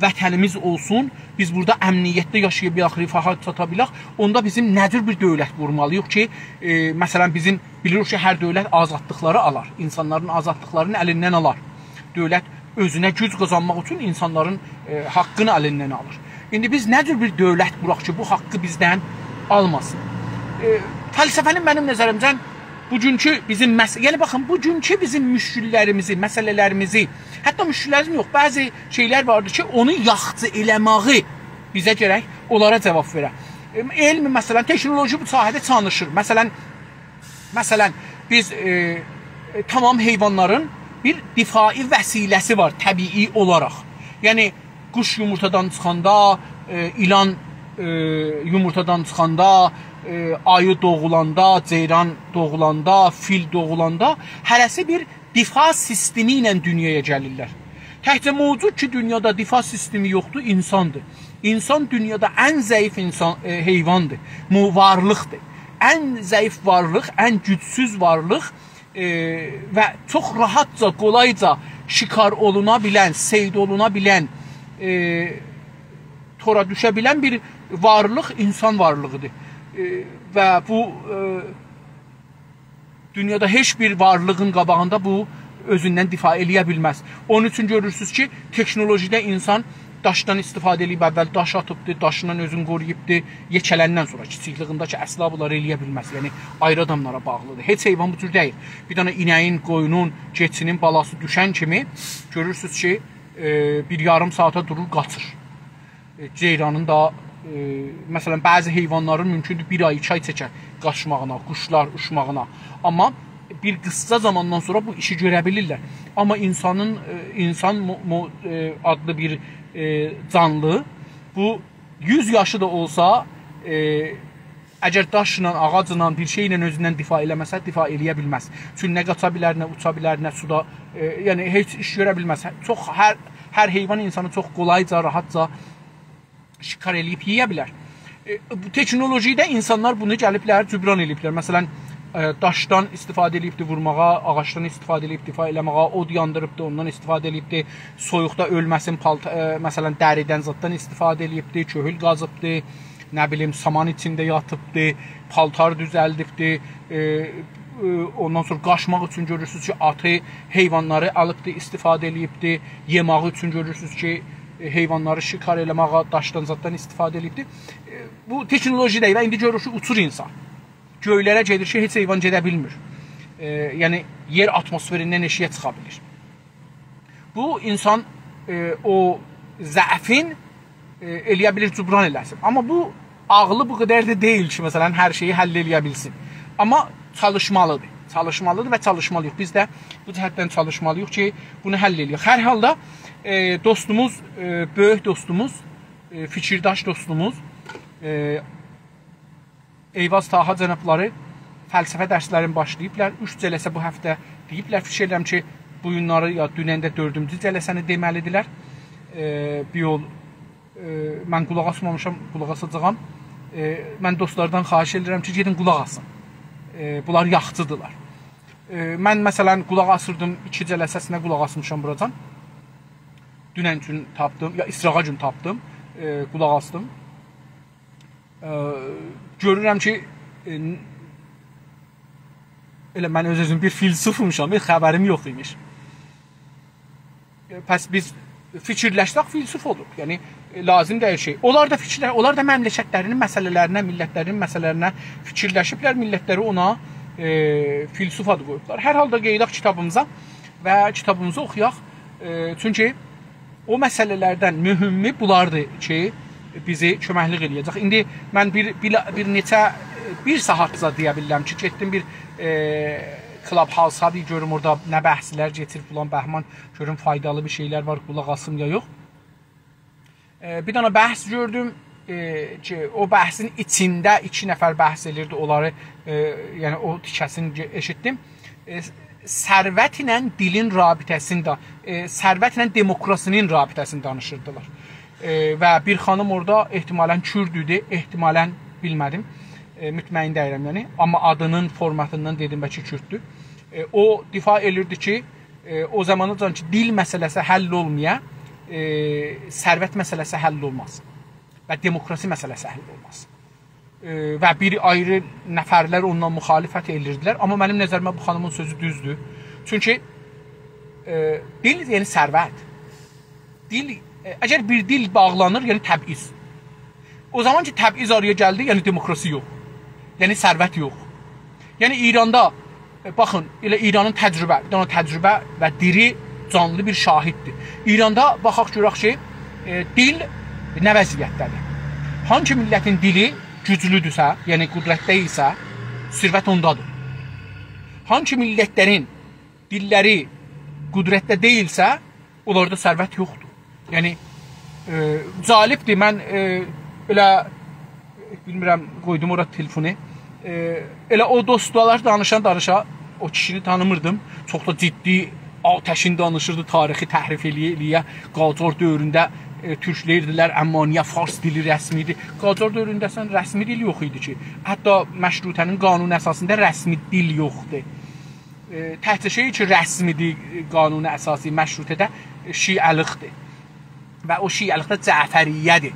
وطنیمیز اولسون، بیز بورادا امنیتده یاشایا بیلک، رفاها چاتا بیلک، اوندا بیزیم نه جور بیر دؤولت قورمالی‌ییق کی، ائ، مثلا، بیزیم بیلیریک کی، هر دؤولت آزادلیقلاری آلار، اینسانلارین آزادلیقلارینی الیندن آلار. دؤولت اؤزونه گوج قازانماق اوچون اینسانلارین، ائ، حاققینی الیندن آلیر. ایندی بیز نه جور بیر دؤولت قوراق کی، بو حاققی بیزدن آلماسین؟ ائ، فلسفه‌نین منیم نظریمجه بوگونکو بیزیم مس-، یعنی باخین، بوگونکو بیزیم مشکللریمیزی، مسئله‌لریمیزی، حتی مشکللریمیز یوخ، بعضی شئیلر واردیر کی، اونو یاخشی ائله‌مه‌یی بیزه گرک اونلارا جواب وئره. ائ، علم، مثلا، تکنولوژی بو ساحه‌ده چالیشیر. مثلا، مثلا، بیز، ائ، ائ، تامام حیوانلارین بیر دفاعی وسیله‌سی وار طبیعی اولاراق. یعنی، قوش یومورتادان چیخاندا، ائ، ایلان، ائ، یومورتادان چیخاندا، ائ، آیی دوغولاندا، جئیران دوغولاندا، فیل دوغولاندا، هره‌سی بیر دفاع سیستمی ایله دونیایا گلیرلر. تکجه موجود کی، دونیادا دفاع سیستمی یوخدور، اینساندیر. اینسان دونیادا ان ضعیف اینسان، ائ، حیواندیر، مو-، وارلیقدیر. ان ضعیف وارلیق، ان گوجسوز وارلیق، ائ، و چوخ راحتجا، قولایجا شکار اولونا بیلن، صید اولونا بیلن، ائ، تورا دوشه بیلن بیر وارلیق اینسان وارلیغیدیر. ائ، و بو، ائ، دونیادا هئچ بیر وارلیغین قاباغیندا بو اؤزوندن دفاع ائله‌یه بیلمز. اونون اوچون گؤرورسونوز کی، تکنولوژیده اینسان داشدان استفاده ائله‌ییب، اول داش آتیبدی، داشیندان اؤزون قورویوبدو. یئکه‌لندن سونرا کیچیکلیگینده کی، اصلا بونلار ائله‌یه بیلمز. یعنی، آیری آداملارا باغلیدیر. هئچ حیوان بو جور دئییل. بیر دنه اینه‌یین، قویونون، کئچی‌نین بالاسی دوشن کیمی گؤرورسونوز کی، ائ، بیر یاریم ساعاتا دورور، قاچیر. ائ، جئیرانین دا، ائ، مثلا، بعضی حیوانلارین مومکوندور بیر آی، ایکی آی چکر قاچماغینا، قوشلار اوچماغینا. آمما بیر قیسا زاماندان سونرا بو ایشی گؤره بیلیرلر. آمما اینسانین، ائ، اینسان مو-، مو-، ائ، آدلی بیر، ائ، جانلی بو یوز یاشی دا اولسا، ائ، اگر داشلا، آغاجلا، بیر شئیله اؤزوندن دفاع ائله‌مه‌سه، دفاع ائله‌یه بیلمز. چونکی نه قاچا بیلر، نه اوچا بیلر، نه سودا، ائ، یعنی هئچ ایش گؤره بیلمز. چوخ، هر، هر حیوان اینسانی چوخ قولایجا، راحتجا شکار ائله‌ییب یئیه بیلر. ائ، بو تکنولوژی‌ده اینسانلار بونو گلیبلر، جبران ائله‌ییبلر. مثلا، ائ، داشدان استفاده ائله‌ییبدی وورماغا، آغاجدان استفاده ائله‌ییب دفاع ائله‌مه‌یه، اود یاندیریبدی، اوندان استفاده ائله‌ییبدی، سویوقدا اؤلمه‌سین، پالت-، ائ، مثلا، دریدن زاددان استفاده ائله‌ییبدی، کؤهول قازیبدی، نه بیلیم، سامان ایچینده یاتیبدی، پالتار دوزلدیبدی، ائ، ائ، اوندان سونرا قاچماق اوچون گؤرورسونوز کی، آتی، حیوانلاری آلیبدی، استفاده ائله‌ییبدی، یئماغی اوچون گؤرورسونوز کی، ائ، حیوانلاری شکار ائله‌مه‌یه داشدان زاددان استفاده ائله‌ییبدی. ائ، بو تکنولوژی دئییل، ایندی گؤرور کی، اوچور اینسان. گؤیلره گئدیر کی، هئچ حیوان گئده بیلمیر. ائ، یعنی، یئر آتموسفریندن ائشیگه چیخا بیلیر. بو اینسان، ائ، او ضعفین، ائ، ائله‌یه بیلیر جبران ائله‌سین. آمما بو عاغلی بو قدر ده دئییل کی، مثلا، هر شئیی حل ائله‌یه بیلسین. آمما چالیشمالیدیر. چالیشمالیدیر و چالیشمالی‌ییق. بیز ده بو جهتدن چالیشمالی‌ییق کی، بونو حل ائله‌یک. هر حالدا، ائ، دوستوموز، ائ، بؤیوک دوستوموز، ائ، فیکیرداش دوستوموز، ائ، ایواز طاها جنابلاری فلسفه درسلرینی باشلاییبلار. اوچ جلسه بو هفته دئییبلر. فیکیر ائدیرم کی، بو گونلری یا دونن ده دؤردونجو جلسه‌نی دئمه‌لیدیرلر. ائ، بیر یول، ائ، من قولاق آسمامیشام، قولاق آساجاغام. ائ، من دوستلاردان خواهش ائدیرم کی، گئدین قولاق آسین. ائ، بونلار یاخشیدیرلار. ائ، من، مثلا، قولاق آسیردیم، ایکی جلسه‌سینه قولاق آسمیشام بوراجان. دونن گون تاپدیم، یا ایسراغا گون تاپدیم، ائ، قولاق آسدیم. ائ، گؤرورم کی، ائ، ن-، ائله من اؤز-اؤزوم بیر فیلسوفموشام، هئچ خبریم یوخ ایمیش. ائ، پس بیز فیکیرلشسک فیلسوف اولور. یعنی، ائ، لازیم دئییل شئی. اونلار دا فیکیرلر، اونلار دا مملکتلرینین مسئله‌لرینه، میللتلرینین مسئله‌لرینه فیکیرلشیبلر، میللتلری اونا، ائ، فیلسوف آدی قویوبلار. هر حالدا قاییداق کیتابیمیزا و کیتابیمیزی اوخویاق. ائ، چونکی او مسئله‌لردن مهمی بولاردیر کی، بیزی کؤمکلیک ائله‌یه‌جک. ایندی من بیر، بیر، بیر نئچه، بیر ساعاتجا دئیه بیلیرم کی، گئتدیم بیر، ائ، کلاب هاوسا، بیر گؤروم اورادا نه بحثلر کئچیر، فلان بهمان، گؤروم فایدالی بیر شئیلر وار، قولاق آسیم یا یوخ. ائ، بیر دنه بحث گؤردوم، ائ، کی، او بحثین ایچینده ایکی نفر بحث ائدیردی، اونلاری، ائ، یعنی او تیکه‌سینی گئ-، ائشیتدیم. ائ، ثروت ایله دیلین رابطه‌سینی ده، ائ، ثروت ایله دموکراسی‌نین رابطه‌سینی دانیشیردیلار. ائ، و بیر خانیم اورادا احتمالا کورد ایدی، احتمالا بیلمه‌دیم. ائ، مطمئن دئییلم، یعنی. آمما آدینین فورماتیندان دئدیم، بلکه کورددور. ائ، او دفاع ائدیردی کی، ائ، او زاماناجان کی، دیل مسئله‌سی حل اولمایا، ائ، ثروت مسئله‌سی حل اولماز و دموکراسی مسئله‌سی حل اولماز. ائ، و بیر آیری نفرلر اوندان مخالفت ائدیردیلر. آمما منیم نظریمه بو خانیمین سؤزو دوزدور. چونکی، ائ، دیل، یعنی ثروت. دیل، ائ، اگر بیر دیل باغلانیر، یعنی تبعیض. او زامان کی، تبعیض آرایا گلدی، یعنی دموکراسی یوخ. یعنی ثروت یوخ. یعنی ایراندا، ائ، باخین، ائله ایرانین تجربه، بیر دنه تجربه و دیری، جانلی بیر شاهددیر. ایراندا باخاق گؤرک کی، ائ، دیل نه وضعیتده‌دیر. هانسی میللتین دیلی گوجلودورسه، یعنی قدرتده ایسه، ثروت اوندادیر. هانسی میللتلرین دیللری قدرتده دئییلسه، اونلاردا ثروت یوخدور. یعنی، ائ، جالبدیر. من، ائ، ائله، بیلمیرم، قویدوم اورا تلفونو. ائ، ائله او دوستلار دانیشان دانیشا، او کیشینی تانیمیردیم. چوخ دا جدی، آتشین دانیشیردی، تاریخی تحریف ائله‌یه ائله‌یه. قاجار دؤورونده، ائ، تورکلر ایدیلر، عمانی‌یه فارس دیلی رسمی ایدی. قاجار دؤورونده اصلا رسمی دیل یوخ ایدی کی. حتی مشروطه‌نین قانون اساسیندا رسمی دیل یوخدور. ائ، تکجه شئی کی، رسمی‌دیر، قانون اساسی مشروطه‌ده، ائ، شیعه‌لیکدیر. و او شیعه‌لیک ده جعفریه‌دیر.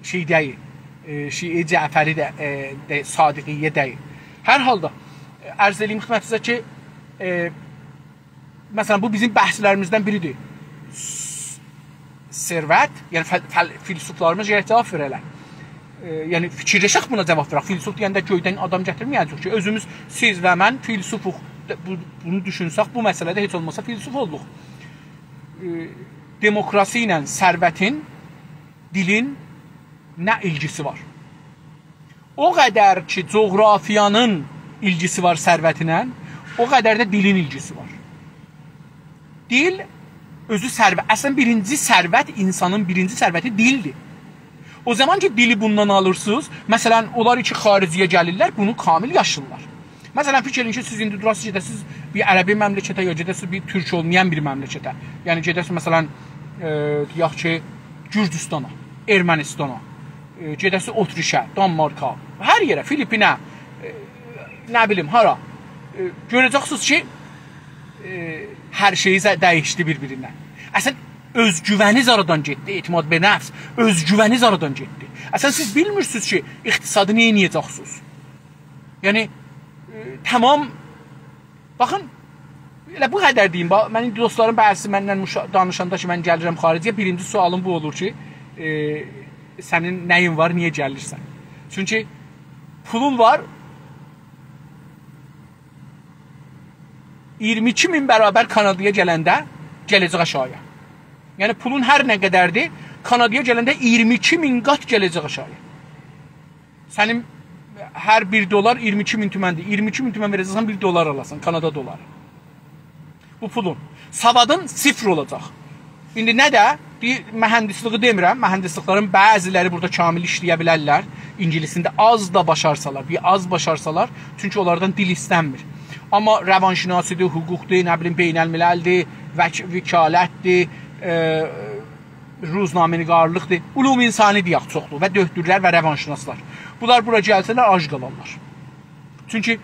شئی دئییل. ائ، شیعه جعفری ده، ائ، ده، صادقیه دئییل. هر حالدا، ائ، عرض ائله‌ییم خدمتینیزه کی، ائ، مثلا، بو بیزیم بحثلریمیزدن بیریدیر. ثروت، یعنی فل-، فل-، فیلسوفلاریمیز گرک جواب وئره‌لر. ائ، یعنی فیکیرلشک بونا جواب وئرک. فیلسوف دئینده گؤیدن آدام گتیرمه‌یه‌جک کی، اؤزوموز، سیز و من فیلسوفوق. بو-، بونو دوشونسک، بو مسئله‌ده هئچ اولماسا فیلسوف اولدوق. ائ، دموکراسی ایله ثروتین، دیلین نه ایلگیسی وار؟ او قدر کی، جغرافیانین ایلگیسی وار ثروتینن، او قدر ده دیلین ایلگیسی وار. دیل اؤزو ثروت. اصلاً، بیرینجی ثروت، اینسانین بیرینجی ثروتی دیلدیر. او زامان کی، دیلی بوندان آلیرسینیز، مثلاً، اونلار کی، خارجی‌یه گلیرلر، بونو کامل یاشیرلار. مثلاً، فیکیر ائدین کی، سیز ایندی دوراسینیز، گئده‌سینیز بیر عربی مملکته، یا گئده‌سینیز بیر تورک اولمایان بیر مملکته. یعنی، گئده‌سینیز، مثلاً، ائ، دئیک کی، گورجوستانا، ارمنیستانا، ائ، گئده‌سینیز اتریشه، دانمارکا، هر یئره، فیلیپینه، ائ، نه بیلیم، هارا. ائ، گؤره‌جکسینیز کی، ائ، هر شئی ز-، دییشدی بیر-بیریندن. اصلاً، اؤزگوونیز آرادان گئتدی، اعتماد به نفس، اؤزگوونیز آرادان گئتدی. اصلاً، سیز بیلمیرسینیز کی، اقتصادی نه ائده‌جکسینیز. یعنی، ائ، تمام، باخین، ائله بو قدر دئییم، باخ، منیم دوستلاریم بعضیسی منن مشا-، دانیشاندا کی، من گلیرم خارجی‌یه، بیرینجی سؤالیم بو اولور کی، ائ، سنین نه‌یین وار، نییه گلیرسن؟ چونکی پولون وار، اییرمی ایکی مین برابر کانادایا گلنده گله‌جک آشاغی‌یا. یعنی، پولون هر نه قدردیر، کانادایا گلنده اییرمی ایکی مین قات گله‌جک آشاغی‌یا. سنین هر بیر دلار اییرمی ایکی مین تومندیر. اییرمی ایکی مین تومن وئره‌جکسن، بیر دلار آلاسان، کانادا دلاری. بو پولون. سوادین صفر اولاجاق. ایندی نه ده، بیر مهندسلیگی دئمیرم، مهندسلیکلرین بعضی‌لری بورادا کامل ایشله‌یه بیلرلر. اینگیلیسینده آز دا باشارسالار، بیر آز باشارسالار، چونکی اونلاردان دیل ایستنمیر. آمما روانشناسی‌دیر، حقوقدور، نه بیلیم، بین‌الملل‌دیر، وک-، وکالت‌دیر، ائ، روزنامه‌نگارلیقدیر، علوم انسانی دئیک چوخدور و دؤکتورلر و روانشناسلار. بونلار بورا گلسه‌لر، آج قالارلار. چونکی، ائ،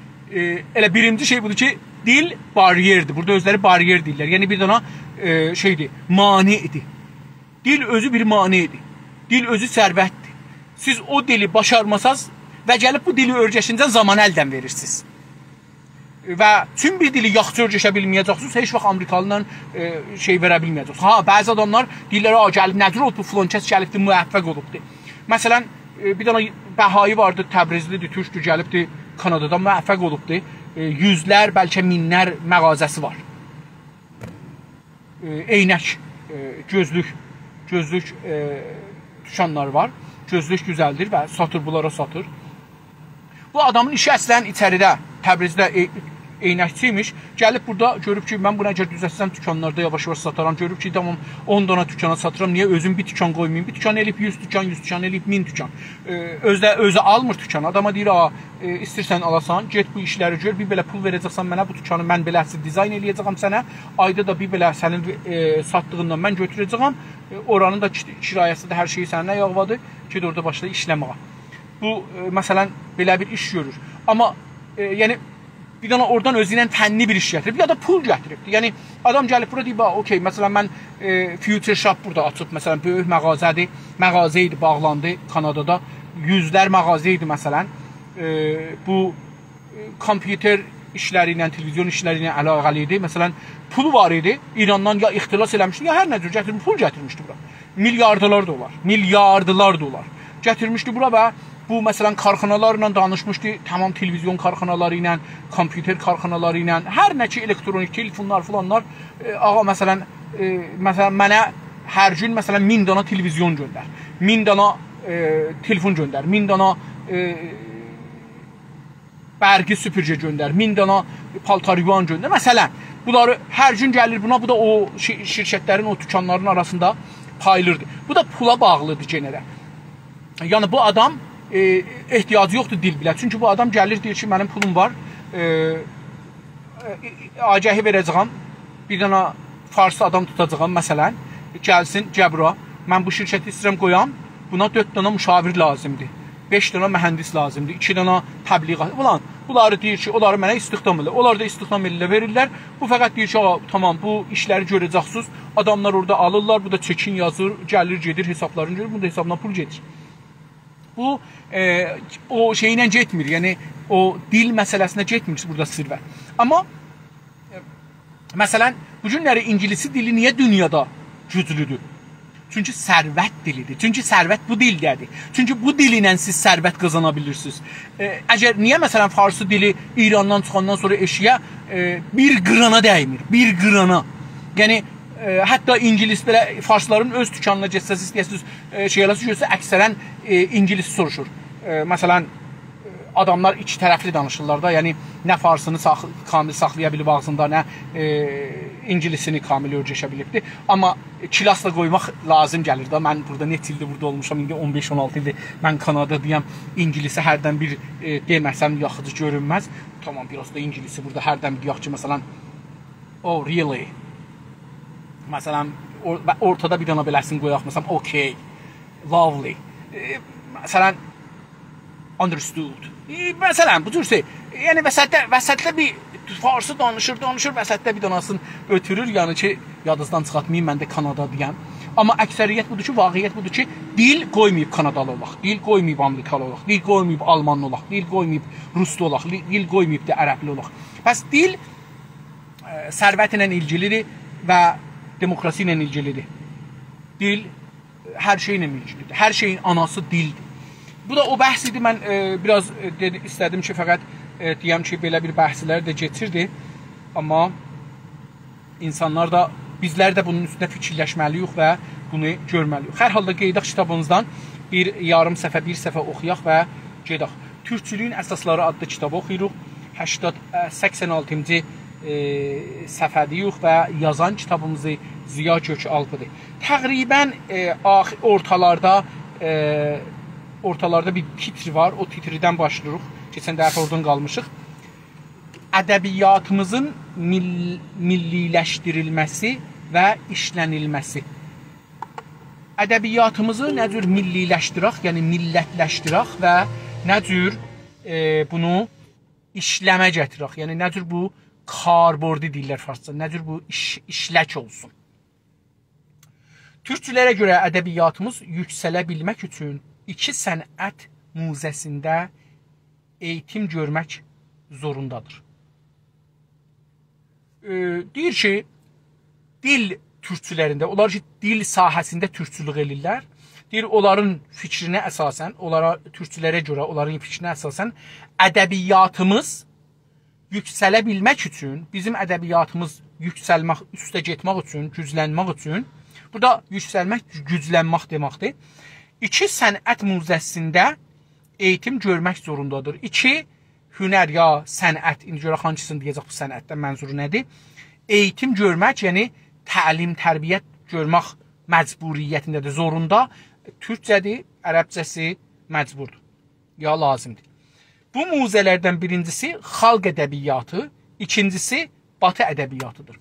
ائله بیرینجی شئی بودور کی، دیل باریردیر. بورادا اؤزلری باریر دئییرلر. یعنی، بیر دنه، ائ، شئیدیر، مانعدیر. دیل اؤزو بیر مانعدیر. دیل اؤزو ثروتدیر. سیز او دیلی باشارماساز و گلیب بو دیلی اؤرگشینجه زامانی الدن وئریرسینیز. و چون بیر دیلی یاخشی اؤرگشه بیلمه‌یه‌جکسینیز، هئچ واخت آمریکالی ایله، ائ، شئی وئره بیلمه‌یه‌جکسینیز. ها، بعضی آداملار دئییرلر، «آ، گلیب، نه جور اولوب بو فلان کس گلیبدی، موفق اولوبدو.» مثلاً، ائ، بیر دنه بهایی واردی، تبریزلی‌دیر، تورکدور، گلیبدی کانادادا، موفق اولوبدو. ائ، یوزلر، بلکه مینلر مغازه‌سی وار. ائ، عینک، ائ، گؤزلوک، گؤزلوک، ائ، دوکانلاری وار. گؤزلوک دوزلدیر و ساتیر، بونلارا ساتیر. بو آدامین ایشی اصلاً ایچریده، تبریزده عی-، عینکچی ایمیش. گلیب بورادا گؤروب کی، من بونو اگر دوزلتسم، دوکانلاردا یاواش-یاواش ساتارام. گؤروب کی، تامام، اون دانا دوکانا ساتیرام. نییه اؤزوم بیر دوکان قویماییم؟ بیر دوکان ائله‌ییب یوز دوکان، یوز دوکان ائله‌ییب مین دوکان. ائ، اؤزو ده، اؤزو آلمیر دوکانی. آداما دئییر، «آ، ائ، ایستیرسن آلاسان، گئت بو ایشلری گؤر، بیر بئله پول وئره‌جکسن منه، بو دوکانی من بئله‌سی دیزاین ائله‌یه‌جه‌یم سنه، آیدا دا بیر بئله سنین، ائ، ساتدیغیندان من گؤتوره‌جه‌یم، ائ، اورانین دا کی-، کرایه‌سی ده، هر شئیی سنینه یاغوادی، گئت اورادا باشلا ایشله‌مه‌یه.» بو، ائ، مثلاً، بئله بیر ایش گؤرور. آمما، ائ، یعنی، بیر دنه اورادان اؤزو ایله فنی بیر ایش گتیریب، یا دا پول گتیریب. یعنی، آدام گلیب بورا دئییب، «آ، اوکئی، مثلاً، من، ائ، فیوتور شاپ بورادا آچیب، مثلاً، بؤیوک مغازه‌دیر، مغازه ایدی، باغلاندی کانادادا، یوزلر مغازه ایدی، مثلاً.» ائ، بو، ائ، کامپیوتر ایشلری ایله، تلویزیون ایشلری ایله علاقه‌لی ایدی. مثلاً، پولو وار ایدی، ایراندان یا اختلاس ائله‌میشدی، یا هر نه جور گتیرمیش، پول گتیرمیشدی بورا. میلیاردلار دلار، میلیاردلار دلار گتیرمیشدی بورا و بو، مثلاً، کارخانالارلا دانیشمیشدی، تمام تلویزیون کارخانالاری ایله، کامپیوتر کارخانالاری ایله، هر نه کی، الکترونیک، تلفونلار، فلانلار. ائ، آغا، مثلاً، ائ، مثلاً، منه هر گون، مثلاً، مین دانا تلویزیون گؤندر، مین دانا، ائ، تلفون گؤندر، مین دانا، ائ، برقی سوپورگه گؤندر، مین دانا پالتار یویان گؤندر. مثلاً، بونلاری هر گون گلیر بونا، بو دا او شی-، شرکتلرین، او دوکانلارین آراسیندا پایلیردی. بو دا پولا باغلیدیر یئنه ده. یعنی، بو آدام، ائ، احتیاجی یوخدور دیل بیله. چونکی بو آدام گلیر، دئییر کی، منیم پولوم وار، ائ، ائ، آگهی وئره‌جه‌یم، بیر دنه فارس آدام توتاجاغام، مثلاً، گلسین، «گل بورا، من بو شرکتی ایسته‌ییرم قویام، بونا دؤرد دنه مشاور لازیمدیر، بئش دنه مهندس لازیمدیر، ایکی دنه تبلیغات»، فلان. بونلاری دئییر کی، اونلاری منه استخدام ائله. اونلار دا استخدام ائله‌ییرلر، وئریرلر. بو فقط دئییر کی، «آ، تامام، بو ایشلری گؤره‌جکسینیز.» آداملار اورادا آلیرلار، بو دا چکین یازیر، گلیر، گئدیر، حسابلارینی گؤرور، بونون دا حسابینا پول گئدیر. بو، ائ، او شئی ایله گئتمیر، یعنی او دیل مسئله‌سینه گئتمیر بورادا ثروت. آمما، ائ، مثلاً، بو گونلری اینگیلیسی دیلی نییه دونیادا گوجلودور؟ چونکی ثروت دیلی‌دیر. چونکی ثروت بو دیلده‌دیر. چونکی بو دیل ایله سیز ثروت قازانا بیلیرسینیز. ائ، اگر، نییه، مثلا، فارسی دیلی ایراندان چیخاندان سونرا ائشییه، ائ، بیر قیرانا دیمیر، بیر قیرانا. یعنی، ائ، حتی اینگیلیس بئله فارسلارین اؤز دوکانینا گئتسز، ایسته‌یه‌سینیز، ائ، شئی ائله‌سینیز، گؤرسز، اکثرا، ائ، اینگیلیس سوروشور. ائ، مثلا، آداملار ایکی طرفلی دانیشیرلار دا، یعنی نه فارسینی ساخ-، کامل ساخلایا بیلیب آغزیندا، نه، ائ، اینگیلیسینی کامل اؤرگشه بیلیبدیر. آمما کلاس دا قویماق لازیم گلیر ده. من بورادا نئچه ایلدیر بورادا اولموشام، ایندی اون بئش اون آلتی ایلدیر من کانادادایام. اینگیلیسی هردن بیر، ائ، دئمه‌سم یاخشی گؤرونمز. تامام، بیر آز دا اینگیلیسی بورادا هردن بیر دئیک کی، مثلا، «Oh, really؟» مثلا، اور-، و اورتادا بیر دنه بئله‌سینی قویاق، مثلا، «Okay, lovely.» ائ، مثلا، «Understood.» ائ، مثلا، بو جور شئی. یعنی، وسطده، وسطده بیر فارسی دانیشیر، دانیشیر، وسطده بیر دنه‌سینی اؤتورور، یعنی کی، یادینیزدان چیخارتمایین، من ده کانادادایام. آمما اکثریت بودور کی، واقعیت بودور کی، دیل قویماییب کانادالی اولاق، دیل قویماییب آمریکالی اولاق، دیل قویماییب آلمانلی اولاق، دیل قویماییب روسلو اولاق، دیل، دیل قویماییب دا عربلی اولاق. پس دیل، ائ، ثروت ایله ایلگیلی‌دیر و دموکراسی ایله ایلگیلی‌دیر. دیل هر شئیله ایلگیلی‌دیر. هر شئیین آناسی دیلدیر. بو دا او بحث ایدی. من، ائ، بیر آز، ائ، دئدی-، ایسته‌دیم کی، فقط، ائ، دئیم کی، بئله بیر بحثلر ده کئچیردی. آمما اینسانلار دا، بیزلر ده بونون اوستونده فیکیرلشمه‌لی‌ییک و بونو گؤرمه‌لی‌ییک. هر حالدا گئدک کیتابیمیزدان بیر یاریم صفحه، بیر صفحه اوخویاق و گئدک. «تورکچولویون اساسلاری» آدلی کیتابی اوخویوروق. هشتاد، ائ، سکسن آلتینجی، ائ، صفحه‌ده‌ییک و یازان کیتابیمیزی ضیا گؤک‌آلپ‌دیر. تقریبا، ائ، آخ-، اورتالاردا، ائ، اورتالاردا بیر تیتر وار. او تیتردن باشلاییریق. کئچن دفعه اورادان قالمیشیق. ادبیاتیمیزین میل-، میللی‌لشدیریلمه‌سی و ایشلنیلمه‌سی. ادبیاتیمیزی نه جور میللی‌لشدیرک، یعنی میللت‌لشدیرک و نه جور، ائ، بونو ایشلمه گتیرک، یعنی نه جور بو کاربردی دئییرلر فارسجا، نه جور بو ایش، ایشلک اولسون. تورکچولره گؤره ادبیاتیمیز یوکسله بیلمک اوچون ایکی صنعت موزه‌سینده ائییتیم گؤرمک زوروندادیر. ائ، دئییر کی، دیل تورکچولرینده، اونلار کی، دیل ساحه‌سینده تورکچولوک ائله‌ییرلر. دئییر، اونلارین فیکرینه اساساً، اونلارا، تورکچولره گؤره، اونلارین فیکرینه اساساً ادبیاتیمیز یوکسله بیلمک اوچون، بیزیم ادبیاتیمیز یوکسلمک، اوسته گئتمک اوچون، گوجلنمک اوچون، بورادا یوکسلمک، گوجلنمک دئمکدیر. ایکی صنعت موزه‌سینده ائییتیم گؤرمک زوروندادیر. ایکی هنر یا صنعت، ایندی گؤرک هانسینی دئیه‌جک، بو صنعتدن منظورو نه‌دیر؟ ائییتیم گؤرمک، یعنی تعلیم، تربیت گؤرمک مجبوریتینده‌دیر، زوروندا. تورکجه‌دیر، عربجه‌سی مجبوردور، یا لازیمدیر. بو موزه‌لردن بیرینجیسی خالق ادبیاتی، ایکینجیسی باتی ادبیاتیدیر.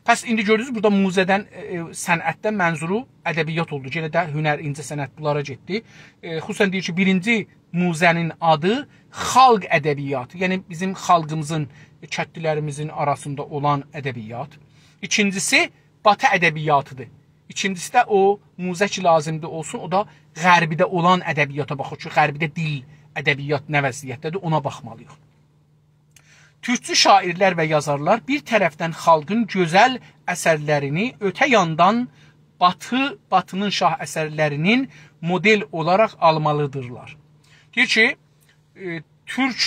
پس ایندی گؤردونوز، بورادا موزه‌دن، ائ، ائ، صنعتدن منظورو ادبیات اولدو. یئنه ده هنر، اینجه صنعت بونلارا گئتدی. ائ، خصوصاً دئییر کی، بیرینجی موزه‌نین آدی خالق ادبیاتی، یعنی بیزیم خالقیمیزین، کتلیلریمیزین آراسیندا اولان ادبیات. ایکینجیسی باتی ادبیاتیدیر. ایکینجیسی ده او موزه کی لازیمدیر اولسون، او دا غربیده اولان ادبیاتا باخیر کی، غربیده دیل، ادبیات نه وضعیتده‌دیر، اونا باخمالی‌ییق. تورکچو شاعیرلر و یازارلار بیر طرفدن خالقین گؤزل اثرلرینی، اؤته یاندان باتی، باتینین شاه اثرلرینین مدل اولاراق آلمالیدیرلار. دئییر کی، ائ، تورک،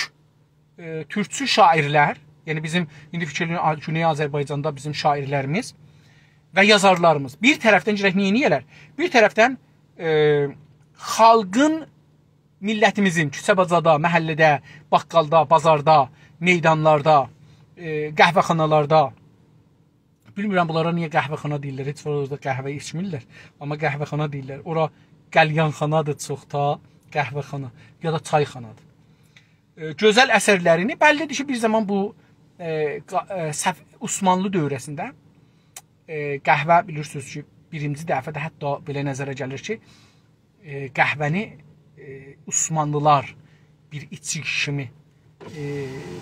ائ، تورکچو شاعیرلر، یعنی بیزیم ایندی فیکیر ائدین، آ-، گونئی آذربایجاندا بیزیم شاعیرلریمیز و یازارلاریمیز بیر طرفدن گرک نه ائدیرلر؟ بیر طرفدن، ائ، خالقین، میللتیمیزین کوچه-باجادا، محله‌ده، باققالدا، بازاردا، میدانلاردا، ائ، قهوه‌خانالاردا، بیلمیرم بونلارا نییه قهوه‌خانا دئییرلر، هئچ وار اورادا قهوه ایچمیرلر، آمما قهوه‌خانا دئییرلر. اورا قلیانخانادیر چوخ دا، قهوه‌خانا یا دا چایخانادیر. ائ، گؤزل اثرلرینی، بللی‌دیر کی، بیر زامان بو، ائ، قا-، ائ، صف-، عثمانلی دؤوره‌سینده، ائ، قهوه، بیلیرسینیز کی، بیرینجی دفعه ده حتی بئله نظره گلیر کی، ائ، قهوه‌نی، ائ، عثمانلیلار بیر ایچکی کیمی، ائ،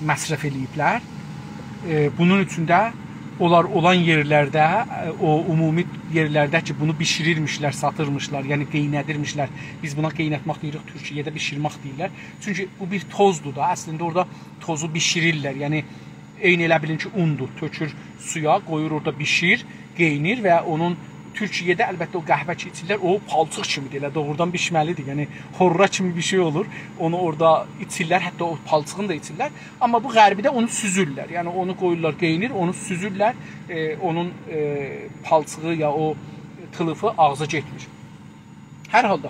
مصرف ائله‌ییبلر. ائ، بونون اوچون ده اونلار اولان یئرلرده، ائ، او عمومی یئرلرده کی، بونو بیشیریرمیشلر، ساتیرمیشلار، یعنی قئینه‌دیرمیشلر. بیز بونا قئینه‌تمک دئییریک، تورکیه‌ده بیشیرمک دئییرلر. چونکی بو بیر توزدور دا، اصلینده اورادا توزو بیشیریرلر. یعنی عینی ائله بیلین کی، اوندور، تؤکور سویا، قویور اورادا بیشیر، قئینیر و اونون تورکیه‌ده البته او قهوه کی ایچیرلر، او پالچیق کیمی‌دیر، ائله دوغرودان بیشمه‌لی‌دیر. یعنی هورا کیمی بیر شئی اولور، اونو اورادا ایچیرلر، حتی او پالچیغینی دا ایچیرلر. آمما بو غربی‌ده اونو سوزورلر. یعنی اونو قویورلار قئینیر، اونو سوزورلر، ائ، اونون، ائ، پالچیغی یا او تیلیفی آغزا گئتمیر. هر حالدا،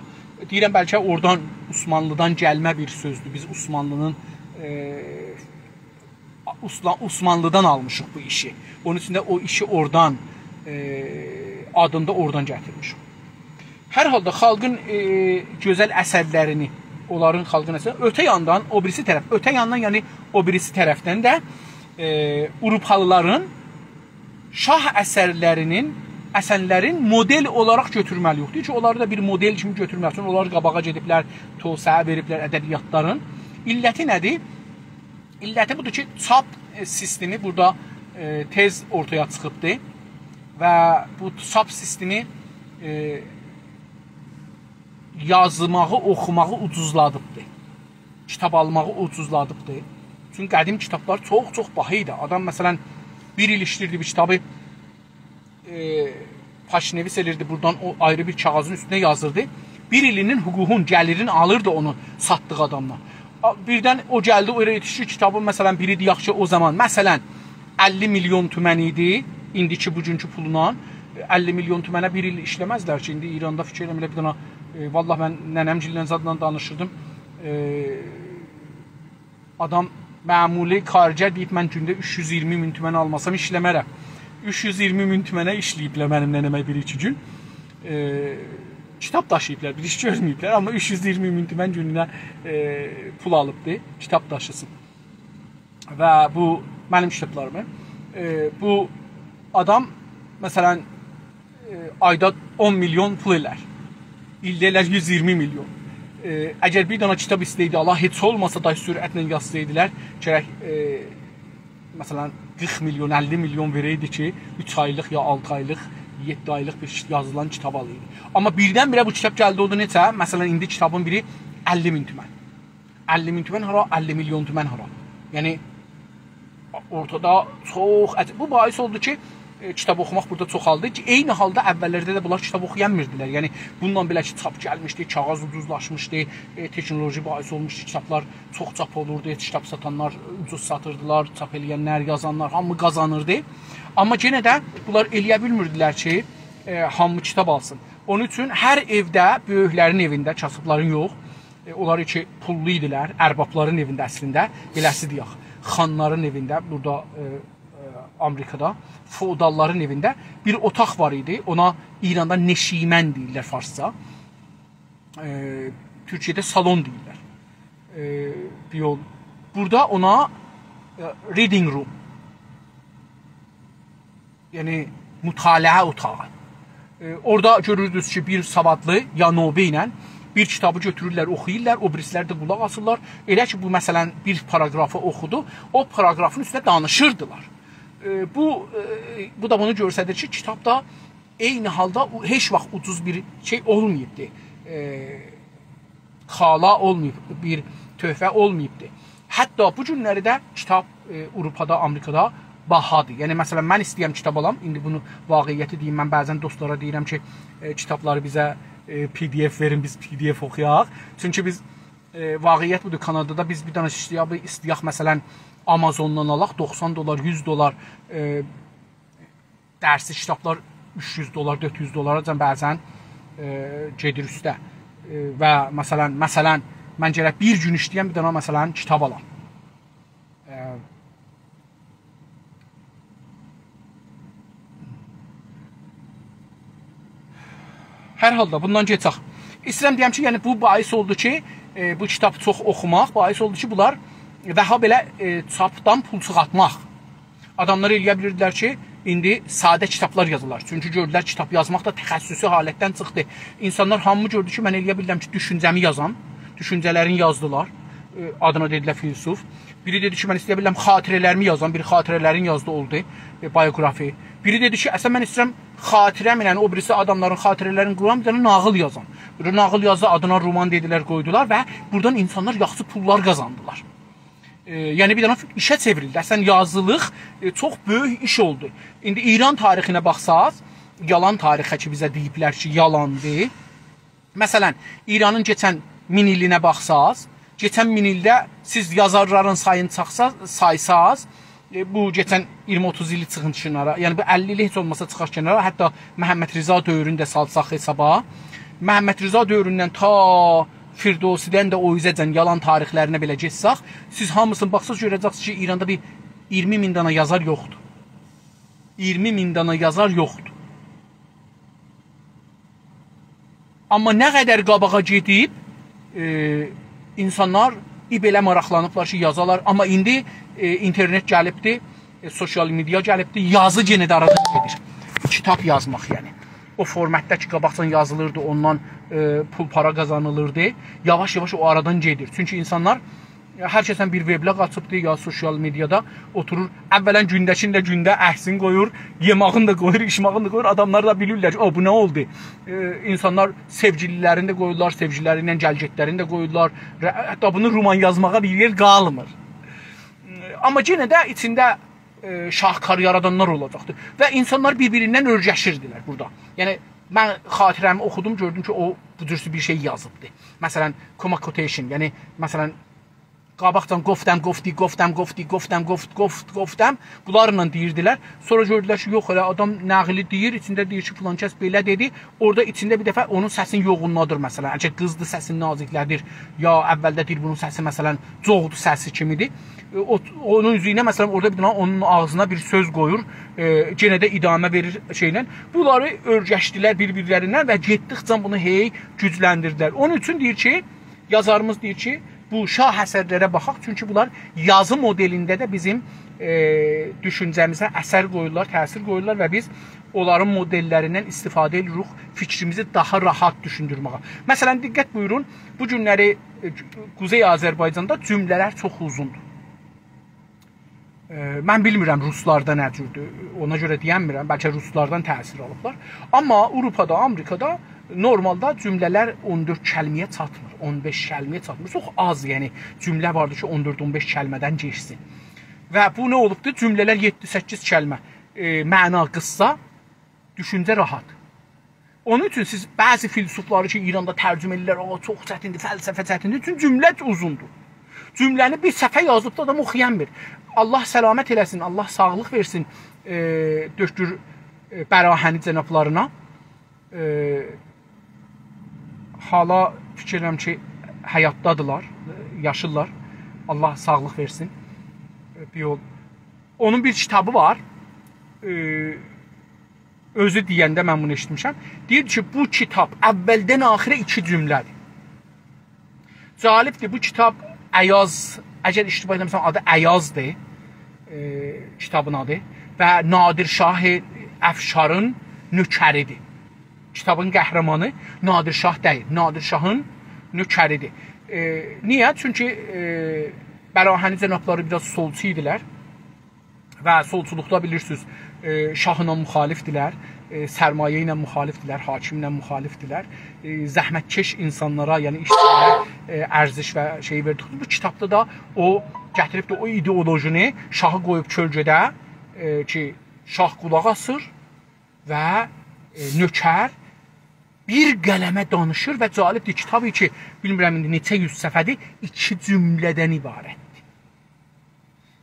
دئییرم، بلکه اورادان، عثمانلی‌دان گلمه بیر سؤزدور. بیز عثمانلی‌نین، ائ، عثما-، عثمانلی‌دان آلمیشیق بو ایشی. اونون اوچون ده او ایشی اورادان، ائ، آدینی دا اورادان گتیرمیشیک. هر حالدا خالقین، ائ، گؤزل اثرلرینی، اونلارین خالقین اثرلرینی، اؤته یاندان، او بیریسی طرف، اؤته یاندان، یعنی او بیریسی طرفدن ده، ائ، آوروپالی‌لارین شاه اثرلرینین، اثرلرین مودل اولاراق گؤتورمه‌لی‌ییک. دئییر کی، اونلاری دا بیر مودل کیمی گؤتورمه‌لی‌ییک. چونکی اونلار قاباغا گئدیبلر، توسعه وئریبلر ادبیاتلارین. علتی نه‌دیر؟ علتی بودور کی، چاپ، ائ، سیستمی بورادا، ائ، تئز اورتایا چیخیبدی و بو چاپ سیستمی، ائ، یازماغی، اوخوماغی اوجوزلادیبدی. کیتاب آلماغی اوجوزلادیبدی. چونکی قدیم کیتابلار چوخ-چوخ باها ایدی. آدام، مثلا، بیر ایل ایشله‌ییردی بیر کیتابی، ائ، پاشنویس ائلیردی، بورادان او آیری بیر کاغیذین اوستونه یازیردی. بیر ایلینین حقوقون، گلیرین آلیردی اونو ساتدیغی آدامدان. آ، بیردن او گلدی، او یئره یئتیشدی کی، کیتابین، مثلا، بیری دئیک کی، او زامان، مثلا، اللی میلیون تومن ایدی، ایندیکی بوگونکو پولونان اللی میلیون تومنه بیر ایل ایشله‌مزلر کی، ایندی ایراندا فیکیر ائلیرم، ائله بیر دنه، ائ، والله من ننه‌مگیلله زادلا دانیشیردیم. ائ، آدام معمولی کارگر دئییب، من گونده اوچ یوز اییرمی مین تومن آلماسام ایشله‌مه‌رم. اوچ یوز اییرمی مین تومنه ایشله‌ییبلر منیم ننه‌مه بیر-ایکی گون. ائ، کیتاب داشیییبلار، بیر ایش گؤرمه‌ییبلر، آمما اوچ یوز اییرمی مین تومن گونونه، ائ، پول آلیبدی، کیتاب داشیسین. و بو منیم کیتابلاریمی، ائ، بو آدام، مثلا، ائ، آیدا اون میلیون پول ائلر. ایلده ائلر یوز اییرمی میلیون. ائ، اگر بیر دنه کیتاب ایسته‌یدی آلا، هئچ اولماسا دا سرعتله یازسایدیلار، گرک، ائ، مثلا، قیرخ میلیون، اللی میلیون وئره‌یدی کی، اوچ آیلیق یا آلتی آیلیق، یئددی آیلیق بیر یازیلان کیتاب آلایدی. آمما بیردن-بیره بو کیتاب گلدی، اولدو نئچه؟ مثلا، ایندی کیتابین بیری اللی مین تومن. اللی مین تومن هارا، اللی میلیون تومن هارا؟ یعنی، اورتادا چوخ عج-، بو باعث اولدو کی، ائ، کیتاب اوخوماق بورادا چوخالدی کی، عینی حالدا اوللرده ده بونلار کیتاب اوخویانمیردیلار. یعنی، بونونلا بئله کی، چاپ گلمیشدی، کاغیذ اوجوزلاشمیشدی، ائ، تکنولوژی باعث اولموشدو، کیتابلار چوخ چاپ اولوردو، کیتاب ساتانلار اوجوز ساتیردیلار، چاپ ائله‌ینلر، یازانلار، هامی قازانیردی. آمما یئنه ده بونلار ائلیه بیلمیردیلر کی، ائ، هامی کیتاب آلسین. اونون اوچون هر ائوده، بؤیوکلرین ائوینده، کاسیبلارین یوخ، ائ، اونلار کی پوللو ایدیلر، اربابلارین ائوینده اصلینده، بئله‌سی دئیک، خانلارین ائوینده، بورادا، ائ، ائ، آمریکادا فئوداللارین ائوینده بیر اوتاق وار ایدی. اونا ایراندا نشیمن دئییرلر فارسجا. ائ، تورکیه‌ده سالون دئییرلر. ائ، بیر یول. بورادا اونا، ائ، reading room، یعنی مطالعه اوتاغی. ائ، اورادا گؤروردونوز کی، بیر سوادلی یا نوبه ایله بیر کیتابی گؤتورورلر، اوخویورلار، او بیریسیلری ده قولاق آسیرلار. ائله کی، بو، مثلا، بیر پاراگرافی اوخودو، او پاراگرافین اوستونده دانیشیردیلار. ائ، بو، ائ، بو دا بونو گؤستریر کی، کیتاب دا عینی حالدا او-، هئچ واخت اوجوز بیر شئی اولماییبدی. ائ، کالا اولماییب، بیر تحفه اولماییبدی. حتی بو گونلری ده کیتاب، ائ، آوروپادا، آمریکادا باهادیر. یعنی، مثلا، من ایسته‌یم کیتاب آلام، ایندی بونو واقعیتی دئییم، من بعضا دوستلارا دئییرم کی، ائ، کیتابلاری بیزه، ائ، PDF وئرین، بیز PDF اوخویاق. چونکی بیز، ائ، واقعیت بودور، کانادادا بیز بیر دنه کیتابی ایسته‌یک، مثلا، آمازوندان آلاق، دوخسان دلار، یوز دلار، ائ، درسی کیتابلار اوچ یوز دلار، دؤرد یوز دلاراجان بعضا، ائ، گئدیر اوسته. ائ، و مثلا، مثلا، من گرک بیر گون ایشله‌یم، بیر دنه، مثلا، کیتاب آلام. ائ، هر حالدا بوندان کئچک. ایسته‌ییرم دئیم کی، یعنی بو باعث اولدو کی، ائ، بو کیتاب چوخ اوخوماق باعث اولدو کی، بونلار داها بئله، ائ، چاپدان پول چیخارتماق. آداملار ائلیه بیلیردیلر کی، ایندی ساده کیتابلار یازیلار. چونکی گؤردولر، کیتاب یازماق دا تخصصی حالتدن چیخدی. اینسانلار هامی گؤردو کی، من ائلیه بیلیرم کی، دوشونجه‌می یازام. دوشونجه‌لرینی یازدیلار. ائ، آدینا دئدیلر فیلسوف. بیری دئدی کی، من ایسته‌یه بیلیرم خاطره‌لریمی یازام. بیری خاطره‌لرینی یازدی، اولدو، ائ، بیوگرافی. بیری دئدی کی، اصلا من ایسته‌ییرم خاطره‌می، یعنی او بیریسی آداملارین خاطره‌لرینی قورام، بیر دنه ناغیل یازام. بیر ناغیل یازدی، آدینا رومان دئدیلر، قویدولار و بورادان اینسانلار یاخشی پوللار قازاندیلار. ائ، یعنی بیر دنه ایشه چئوریلدی. اصلا یازیلیق، ائ، چوخ بؤیوک ایش اولدو. ایندی ایران تاریخینه باخساز، یالان تاریخه کی، بیزه دئییبلر کی، یالاندیر. مثلا، ایرانین کئچن مین ایلینه باخساز، کئچن مین ایلده سیز یازارلارین سایینی چاخساز، سایساز، ائ، بو کئچن اییرمی اوتوز ایلی چیخین کنارا، یعنی بو اللی ایلی هئچ اولماسا چیخاق کنارا، حتی محمدرضا دؤورونو ده سالساق حسابا، محمدرضا دؤوروندن تا فردوسی‌دن ده او اوزه‌جن یالان تاریخلرینه بئله گئتسک، سیز هامیسینی باخساز گؤره‌جکسینیز کی، ایراندا بیر اییرمی مین دانا یازار یوخدور. اییرمی مین دانا یازار یوخدور. آمما نه قدر قاباغا گئدیب، ائ، اینسانلار بئله ماراقلانیبلار کی، یازالار. آمما ایندی، ائ، اینترنت گلیبدی، ائ، سوسیال مئدیا گلیبدی، یازی یئنه ده آرادان گئدیر. کیتاب یازماق، یعنی. او فورماتدا کی، قاباقجان یازیلیردی، اوندان، ائ، پول پارا قازانیلیردی. یاواش-یاواش او آرادان گئدیر. چونکی اینسانلار هر کسن بیر وبلاگ آچیبدی، یا سوسیال مئدیادا اوتورور. اولاً گونده‌کین ده گونده عکسینی قویور، یئماغینی دا قویور، ایچماغینی دا قویور. آداملار دا بیلیرلر کی، او، بو نه اولدو؟ ائ، اینسانلار سئوگیلی‌لرینی ده قویورلار، سئوگیلی‌لری ایله گل‌گئت‌لرینی ده قویورلار. و حتی بونو رومان یازماغا بیر یئر قالمیر. آمما یئنه ده ایچینده، ائ، شاهکار یارادانلار اولاجاقدیر. و اینسانلار بیر-بیریندن اؤرگشیردیلر بورادا. یعنی، من خاطره‌می اوخودوم، گؤردوم کی، او بو جور بیر شئی یازیبدی. مثلا، comma quotation، یعنی، مثلا، قاباقجان گفتم، گفتی، گفتم، گفتی، گفتم، گفت، گفت، گفتم. بونلارلا دئییردیلر. سونرا گؤردولر کی، یوخ، ائله آدام نقلی دئییر، ایچینده دئییر کی، فلان کس بئله دئدی. اورادا ایچینده بیر دفعه اونون سسینی یوغونلادیر، مثلا. اگر قیزدیر، سسینی نازیکله‌دیر. یا اولده دئییر، بونون سسی، مثلا، جوغدو سسی کیمیدیر. ائ، او، اونون اوزوینه، مثلا، اورادا بیر دنه اونون آغزینا بیر سؤز قویور. ائ، یئنه ده ادامه وئریر شئیله. بونلاری اؤرگشدیلر بیر-بیرلریندن و گئتدیکجه بونو هئی گوجلندیردیلر. اونون اوچون دئییر کی، یازاریمیز دئییر کی، بو شاه اثرلره باخاق، چونکی بونلار یازی مدلینده ده بیزیم، ائ، دوشونجه‌میزه اثر قویورلار، تأثیر قویورلار و بیز اونلارین مدللریندن استفاده ائدیریک، فیکریمیزی داها راحت دوشوندورمه‌یه. مثلا، دقت بویورون، بو گونلری، ائ، قوزئی آذربایجاندا جمله‌لر چوخ اوزوندور. ائ، من بیلمیرم روسلاردا نه جوردور، اونا گؤره دئینمیرم، بلکه روسلاردان تأثیر آلیبلار. آمما آوروپادا، آمریکادا نورمالدا جمله‌لر اون دؤرد کلمه‌یه چاتمیر، اون بئش کلمه‌یه چاتمیر. چوخ آز، یعنی، جمله واردیر کی، اون دؤرد، اون بئش کلمه‌دن گئچسین. و بو نه اولوبدور؟ جمله‌لر یئددی، سککیز کلمه، ائ، معنا قیسسا، دوشونجه راحت. اونون اوچون سیز بعضی فیلسوفلاری کی، ایراندا ترجمه ائدیرلر، «او، چوخ چتیندیر، فلسفه چتیندیر.» چونکی جمله اوزوندور. جمله‌نی بیر صفحه یازیب دا آدام اوخویانمیر. الله سلامت ائله‌سین، الله ساغلیق وئرسین، ائ، دکتر، ائ، براهنی جنابلارینا. ائ، حالا فیکیر ائدیرم کی، حیاتدادیرلار، ائ، یاشیرلار. الله ساغلیق وئرسین. ائ، بیر یول. اونون بیر کیتابی وار. ائ، اؤزو دئینده من بونو ائشیتمیشم. دئییر کی، بو کیتاب اولدن آخیره ایکی جمله‌دیر. جالبدیر، بو کیتاب ایاز، اگر اشتباه ائله‌میرم، آدی ایازدیر، ائ، کیتابین آدی. و نادر شاه افشارین نوکریدیر. کیتابین قهرمانی نادر شاه دئییل، نادر شاهین نوکریدیر. ائ، نییه؟ چونکی، ائ، براهنی جنابلاری بیر آز سولچو ایدیلر. و سولچولوقدا بیلیرسینیز، ائ، شاهلا مخالفدیلر، ائ، سرمایه ایله مخالفدیلر، حاکمله مخالفدیلر. ائ، زحمتکش اینسانلارا، یعنی ایشچیلره، ائ، ارزش و شئی وئردیک. بو کیتابدا دا او گتیریبدی او ایدئولوژینی، شاهی قویوب کؤلگه‌ده، ائ، کی، شاه قولاق آسیر و، ائ، نوکر بیر قلمه دانیشیر و جالبدیر، کیتابی کی، بیلمیرم ایندی نئچه یوز صفحه‌دیر، ایکی جمله‌دن عبارتدیر.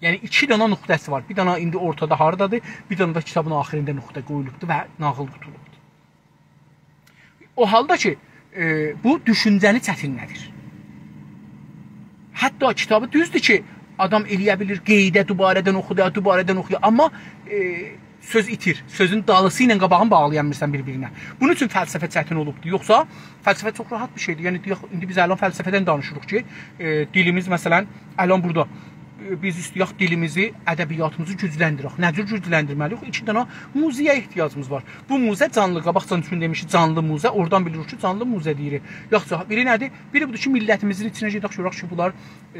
یعنی، ایکی دانا نقطه‌سی وار. بیر دانا ایندی اورتادا هاردادیر، بیر دانا دا کیتابین آخیرینده نقطه قویولوبدور و ناغیل قوتولوبدور. او حالدا کی، ائ، بو دوشونجه‌نی چتینله‌دیر. حتی کیتابی دوزدور کی، آدام ائلیه بیلیر، قئییده، دوباره‌دن اوخویا، دوباره‌دن اوخویا، آمما، ائ، سؤز ایتیر. سؤزون دالیسی ایله قاباغینی باغلایانمیرسان بیر-بیرینه. بونون اوچون فلسفه چتین اولوبدور. یوخسا فلسفه چوخ راحت بیر شئیدیر. یعنی، دئیک، ایندی بیز الان فلسفه‌دن دانیشیریق کی، ائ، دیلیمیز، مثلا، الان بورادا، ائ، بیز ایسته‌یک دیلیمیزی، ادبیاتیمیزی گوجلندیرک. نه جور گوجلندیرمه‌لی‌ییک؟ ایکی دانا موزه‌یه احتیاجیمیز وار. بو موزه جانلی، قاباقجان چون دئمیشیک، جانلی موزه، اورادان بیلیریک کی، جانلی موزه دئییریک. یاخشی، بیری نه‌دیر؟ بیری بودور کی، میللتیمیزین ایچینه گئدک، گؤرک کی، بونلار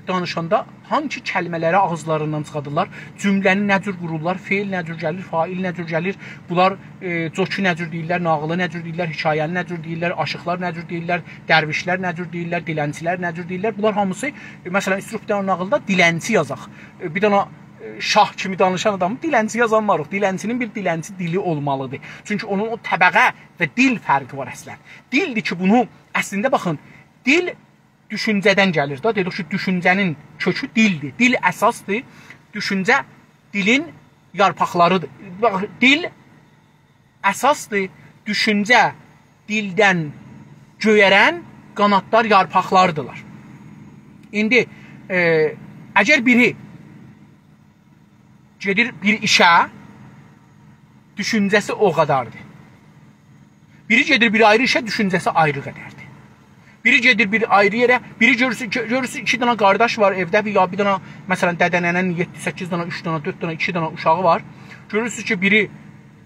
دانیشاندا هانسی کلمه‌لری آغیزلاریندان چیخادیرلار، جمله‌نی نه جور قورورلار، فعل نه جور گلیر، فاعل نه جور گلیر، بونلار، ائ، جوکو نه جور دئییرلر، ناغیلی نه جور دئییرلر، حکایه‌نی نه جور دئییرلر، آشیقلار نه جور دئییرلر، درویشلر نه جور دئییرلر، دیلنچیلر نه جور دئییرلر. بونلار هامیسی، ائ، مثلا، ایسته‌ییریک بیر دنه ناغیلدا دیلنچی یازاق. ائ، بیر دنه، ائ، شاه کیمی دانیشان آدامی دیلنچی یازانماریق. دیلنچی‌نین بیر دیلنچی دیلی اولمالیدیر. چونکی اونون او طبقه و دیل فرقی وار اصلاً. دیلدیر کی، بونو اصلینده باخین، دیل دوشونجه‌دن گلیر ده. دئدیک کی، دوشونجه‌نین کؤکو دیلدیر. دیل اساسدیر. دوشونجه دیلین یارپاقلاریدیر. باخ، دیل اساسدیر. دوشونجه دیلدن گؤیرن قانادلار، یارپاقلاردیلار. ایندی، ائ، اگر بیری گئدیر بیر ایشه، دوشونجه‌سی او قدردیر. بیری گئدیر بیر آیری ایشه، دوشونجه‌سی آیری قدردیر. بیری گئدیر بیر آیری یئره، بیری گؤرورسوز، گؤ-، گؤرورسوز ایکی دنه قارداش وار ائوده، بیر، یا بیر دنه، مثلاً، دده ننه‌نین یئددی، سککیز دنه، اوچ دنه، دؤرد دنه، ایکی دنه اوشاغی وار. گؤرورسوز کی، بیری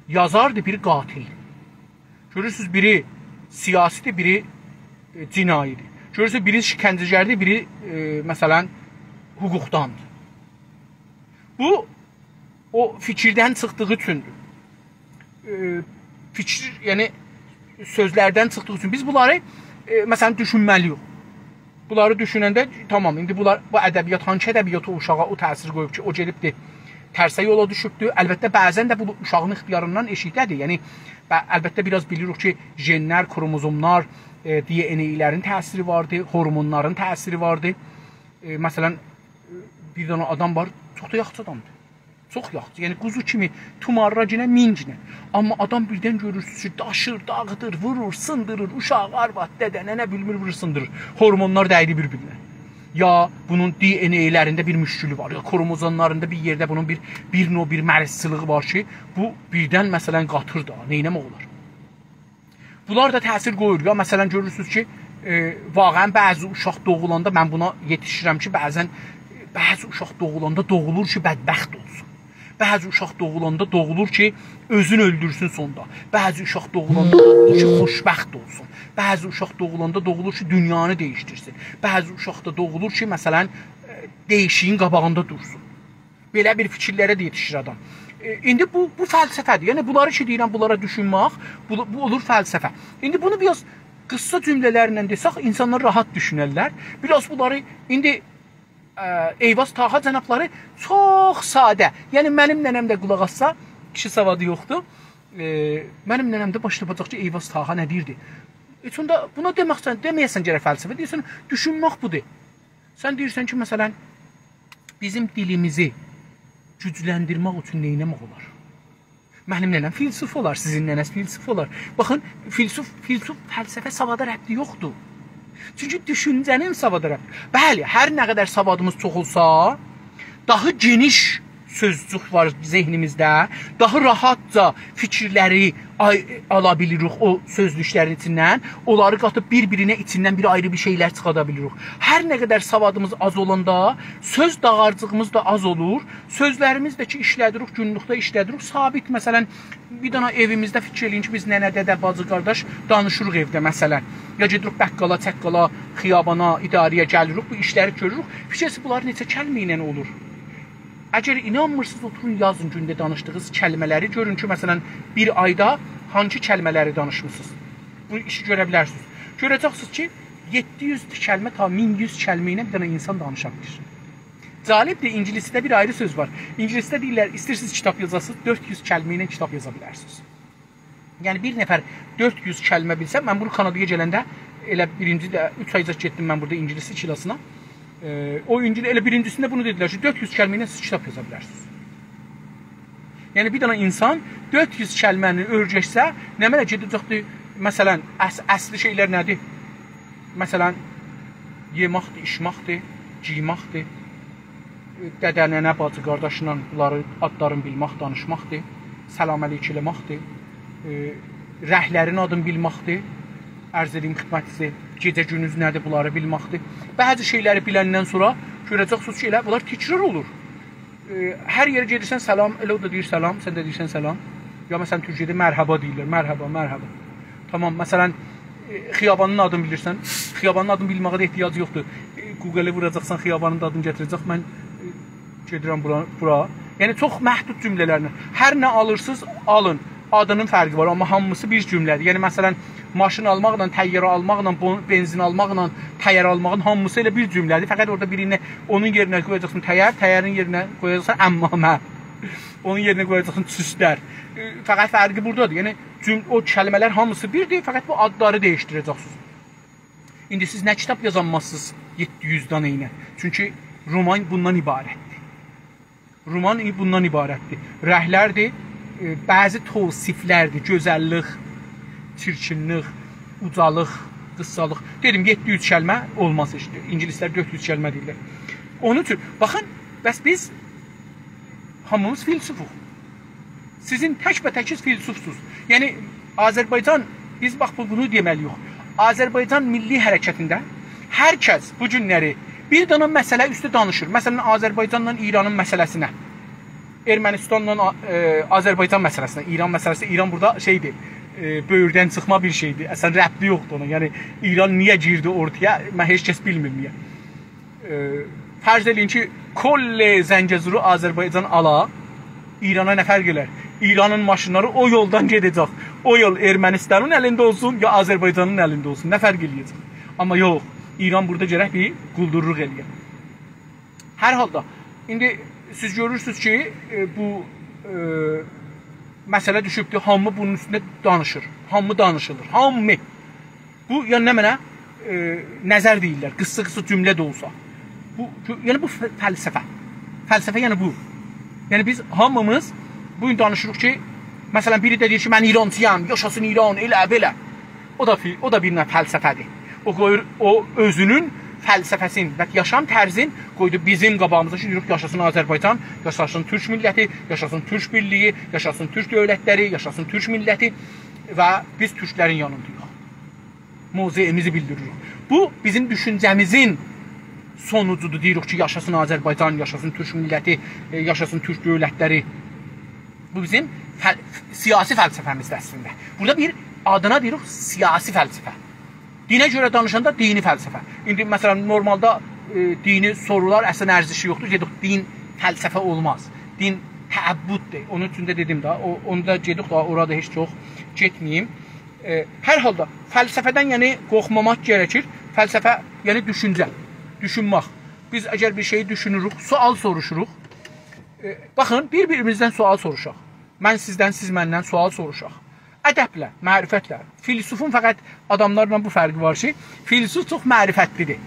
یازاردی، بیری قاتیل. گؤرورسوز، بیری سیاسی‌دیر، بیری، ائ، جنایی‌دیر. گؤرورسوز، بیری شکنجه‌گردیر، بیری، ائ، مثلاً، حقوقداندیر. بو، او فیکیردن چیخدیغی اوچوندور. ائ، فیکیر، یعنی سؤزلردن چیخدیغی اوچون بیز بونلاری، ائ، مثلاً، دوشونمه‌لی‌ییک. بونلاری دوشوننده، تامام، ایندی بونلار، بو ادبیات، هانسی ادبیات او اوشاغا او تأثیر قویوب کی، او گئدیبدی، ترسه یولا دوشوبدو؟ البته، بعضاً ده بو اوشاغین اختیاریندان ائشیکده‌دیر. یعنی، به-، البته، بیر آز بیلیریک کی، ژنلر، کروموزوملار، ائ، دی ان ائ‌لرین تأثیری واردی، هورمونلارین تأثیری واردی. ائ، مثلاً، ائ، بیر دنه آدام وار، چوخ دا یاخشی آدامدیر. چوخ یاخشی. یعنی، قوزو کیمی تومارلا گینه، مین گینه. آمما آدام بیردن گؤرورسونوز کی، داشیر، داغیدیر، وورور، سیندیریر، اوشاق، آرواد، دده، ننه، بیلمیر وورور، سیندیریر. هورمونلار دَیدی بیر-بیرینه. یا بونون دی ان ائ‌لرینده بیر مشکلی وار، یا کروموزوملاریندا بیر یئرده بونون بیر، بیر نوع بیر مریضچیلیغی وار کی، بو بیردن، مثلاً، قاتیر دا، نئینه‌مک اولار؟ بونلار دا تأثیر قویور. یا، مثلاً، گؤرورسونوز کی، ائ، واقعاً بعضی اوشاق دوغولاندا، من بونا یئتیشیرم کی، بعضاً، ائ، بعضی اوشاق دوغولاندا دوغولور کی، بدبخت اولسون. بعضی اوشاق دوغولاندا دوغولور کی، اؤزونو اؤلدورسون سوندا. بعضی اوشاق دوغولاندا دوغولور کی، خوشبخت اولسون. بعضی اوشاق دوغولاندا دوغولور کی، دونیانی دییشدیرسین. بعضی اوشاق دا دوغولور کی، مثلاً، ائ، دییشیگین قاباغیندا دورسون. بئله بیر فیکیرلره ده یئتیشیر آدام. ائ، ایندی بو، بو فلسفه‌دیر. یعنی، بونلاری کی دئییرم، بونلارا دوشونمک، بو، بو اولور فلسفه. ایندی بونو بیر آز قیسا جمله‌لرله دئسک، اینسانلار راحت دوشونرلر. بیر آز بونلاری ایندی، ائ، ایواز طاها جنابلاری چوخ ساده. یعنی، منیم ننه‌م ده قولاق آسسا، کیشی سوادی یوخدور. ائ، منیم ننه‌م ده باشلایاجاق کی، ایواز طاها نه دئییردی؟ هئچ اوندا بونا دئمکسن، دئمه‌یه‌سن گرک فلسفه. دئییرسن، دوشونمک بودور. سن دئییرسن کی، مثلاً، بیزیم دیلیمیزی گوجلندیرمک اوچون نئینه‌مک اولار؟ منیم ننه‌م فیلسوف اولار، سیزین ننه‌ز فیلسوف اولار. باخین، فیلسوف، فیلسوف فلسفه سوادا ربطی یوخدور. چونکی دوشونجه‌نین سوادا ربطی. بلی، هر نه قدر سوادیمیز چوخ اولسا، داها گئنیش سؤزجوک وار ذهنیمیزده. داها راحتجا فیکیرلری آی-، آلا بیلیریک او سؤزلوکلرین ایچیندن. اونلاری قاتیب بیر-بیرینه ایچیندن بیر آیری بیر شئیلر چیخادا بیلیریک. هر نه قدر سوادیمیز آز اولاندا، سؤز داغارجیغیمیز دا آز اولور. سؤزلریمیز ده کی ایشله‌دیریک، گونلوکده ایشله‌دیریک، ثابت، مثلاً، بیر دنه ائویمیزده فیکیر ائله‌یین کی، بیز ننه، دده، باجی، قارداش دانیشیریق ائوده، مثلاً. یا گئدیریک بقالا، چقالا، خیابانا، اداره‌یه گلیریک، بو ایشلری گؤروروک. فیکیر ائله‌یین، بونلار نئچه کلمه ایله اولور؟ اگر اینانمیرسینیز، اوتورون یازین گونده دانیشدیغینیز کلمه‌لری، گؤرون کی، مثلاً، بیر آیدا هانسی کلمه‌لری دانیشمیسینیز. بو ایشی گؤره بیلرسینیز. گؤره‌جکسینیز کی، یئددی یوز کلمه تا مین یوز کلمه ایله بیر دنه اینسان دانیشا بیلیر. جالبدیر، اینگیلیسجه‌ده بیر آیری سؤز وار. اینگیلیسجه‌ده دئییرلر، ایسته‌ییرسینیز کیتاب یازاسینیز، دؤرد یوز کلمه ایله کیتاب یازا بیلرسینیز. یعنی، بیر نفر دؤرد یوز کلمه بیلسه، من بورا کانادایا گلنده ائله بیرینجی ده اوچ آیجاق گئتدیم من بورادا اینگیلیس کلاسینا. ائ، او اینگیلیس، ائله بیرینجیسینده بونو دئدیلر کی، دؤرد یوز کلمه ایله سیز کیتاب یازا بیلرسینیز. یعنی، بیر دنه اینسان دؤرد یوز کلمه‌نی اؤیرشسه، نمنه گئده‌جکدیر؟ مثلاً، اص-، اصلی شئیلر نه‌دیر؟ مثلاً، یئماقدیر، ایچماقدیر، گئیماقدیر. دده، ننه، باجی، قارداشلا بونلاری، آدلارین بیلمک، دانیشماقدیر. سلام علیک ائله‌مکدیر. ائ، رنگلرین آدینی بیلمکدیر. عرض ائدیم خدمتینیزه، گئجه گوندوز نه‌دیر، بونلاری بیلمکدیر. بعضی شئیلری بیلندن سونرا گؤره‌جکسینیز کی، ائله بونلار تکرار اولور. ائ، هر یئره گئدیرسن، سلام، ائله او دا دئییر سلام، سن ده دئییرسن سلام. یا، مثلاً، تورکیه‌ده مرحبا دئییرلر، مرحبا، مرحبا. تامام، مثلاً، ائ، خیابانین آدینی بیلیرسن، خیابانین آدینی بیلمه‌یه ده احتیاج یوخدور. ائ، گوگله ووراجاقسان، خیابانین دا آدینی گتیره‌جک، من، ائ، گئدیرم بورا، بورا. یعنی، چوخ محدود جمله‌لرله. هر نه آلیرسینیز، آلین. آدینین فرقی وار، آمما هامیسی بیر جمله‌دیر. یعنی، مثلاً، ماشین آلماقلا، طیاره آلماقلا، بو-، بنزین آلماقلا، طیاره آلماغین هامیسی ائله بیر جمله‌دیر. فقط اورادا بیرینی، اونون یئرینه قویاجاقسان طیار، طیارین یئرینه قویاجاقسان عمامه. اونون یئرینه قویاجاقسان چوستر. ائ، فقط فرقی بورادادیر. یعنی، جم-، او کلمه‌لر هامیسی بیردیر، فقط بو آدلاری دییشدیره‌جکسینیز. ایندی سیز نه کیتاب یازانمازسینیز یئددی یوز دانا ایله. چونکی رومان بوندان عبارتدیر. رومان ای-، بوندان عبارتدیر. رنگلردیر، ائ، بعضی توصیفلردیر، گؤزللیک، چیرکینلیک، اوجالیق، قیسسالیق. دئدیم، یئددی یوز کلمه اولماز هئچ ده. اینگیلیسلر دؤرد یوز کلمه دئییرلر. اونون اوچون، باخین، بس بیز هامیمیز فیلسوفوق. سیزین تک‌به‌تکیز فیلسوفسوز. یعنی، آذربایجان، بیز باخ، بو-، بونو دئمه‌لی‌ییک. آذربایجان میللی حرکتینده هر کس بو گونلری بیر دانا مسئله اوستو دانیشیر. مثلا، آذربایجانلا ایرانین مسئله‌سینه، ارمنستانلا آ-، ائ، آذربایجان مسئله‌سینه، ایران مسئله‌سی، ایران بورادا شئیدیر، ائ، بؤیوردن چیخما بیر شئیدیر. اصلا، ربطی یوخدور اونا. یعنی، ایران نییه گیردی اورتایا، من هئچ کس بیلمیر نییه. ائ، فرض ائله‌یین کی، کل زنگه‌زورو آذربایجان آلا، ایرانا نه فرق ائلر؟ ایرانین ماشینلاری او یولدان گئده‌جک. او یول ارمنستانین الینده اولسون، یا آذربایجانین الینده اولسون. نه فرق ائله‌یه‌جک؟ آمما یوخ، ایران بورادا گرک بیر قولدورلوق ائله‌یه. هر حالدا، ایندی سیز گؤرورسونوز کی، ائ، بو، ائ، مسئله دوشوبدور، هامی بونون اوستونده دانیشیر. هامی دانیشیلیر، هامی. بو، یعنی نمنه، ائ، نظر دئییرلر، قیسسا-قیسسا جمله ده اولسا. بو، بو، یعنی بو ف-، فلسفه. فلسفه، یعنی بو. یعنی بیز هامیمیز بو گون دانیشیریق کی، مثلا، بیری ده دئییر کی، «من ایرانچی‌یام، یاشاسین ایران، ائله، بئله.» او دا فی-، او دا بیر نوع فلسفه‌دیر. او قویور، او اؤزونون فلسفه‌سینی و یاشام طرزین قویدو بیزیم قاباغیمیزدا کی، دئییریک، «یاشاسین آذربایجان، یاشاسین تورک میللتی، یاشاسین تورک بیرلیگی، یاشاسین تورک دؤولتلری، یاشاسین تورک میللتی.» و بیز تورکلرین یانینداییق. موضعیمیزی بیلدیریریک. بو، بیزیم دوشونجه‌میزین سونوجودور. دئییریک کی، یاشاسین آذربایجان، یاشاسین تورک میللتی، ائ، یاشاسین تورک دؤولتلری. بو بیزیم فل-، سیاسی فلسفه‌میزدیر اصلینده. بورادا بیر آدینا دئییریک سیاسی فلسفه. دینه گؤره دانیشاندا دینی فلسفه. ایندی، مثلا، نورمالدا، ائ، دینی سورولار اصلا ارزشی یوخدور. گئدیب دین فلسفه اولماز. دین تعبددور. اونون اوچون ده دئدیم ده، او، اوندا گئدیب ده، اورادا هئچ چوخ گئتمه‌ییم. ائ، هر حالدا فلسفه‌دن، یعنی، قورخماماق گرکیر. فلسفه، یعنی، دوشونجه، دوشونمک. بیز اگر بیر شئیی دوشونوروک، سؤال سوروشوروق. ائ، باخین، بیر-بیریمیزدن سؤال سوروشاق. من سیزدن، سیز مندن سؤال سوروشاق. ادبله، معرفتله. فیلسوفون فقط آداملارلا بو فرقی وار کی، فیلسوف چوخ معرفتلی‌دیر.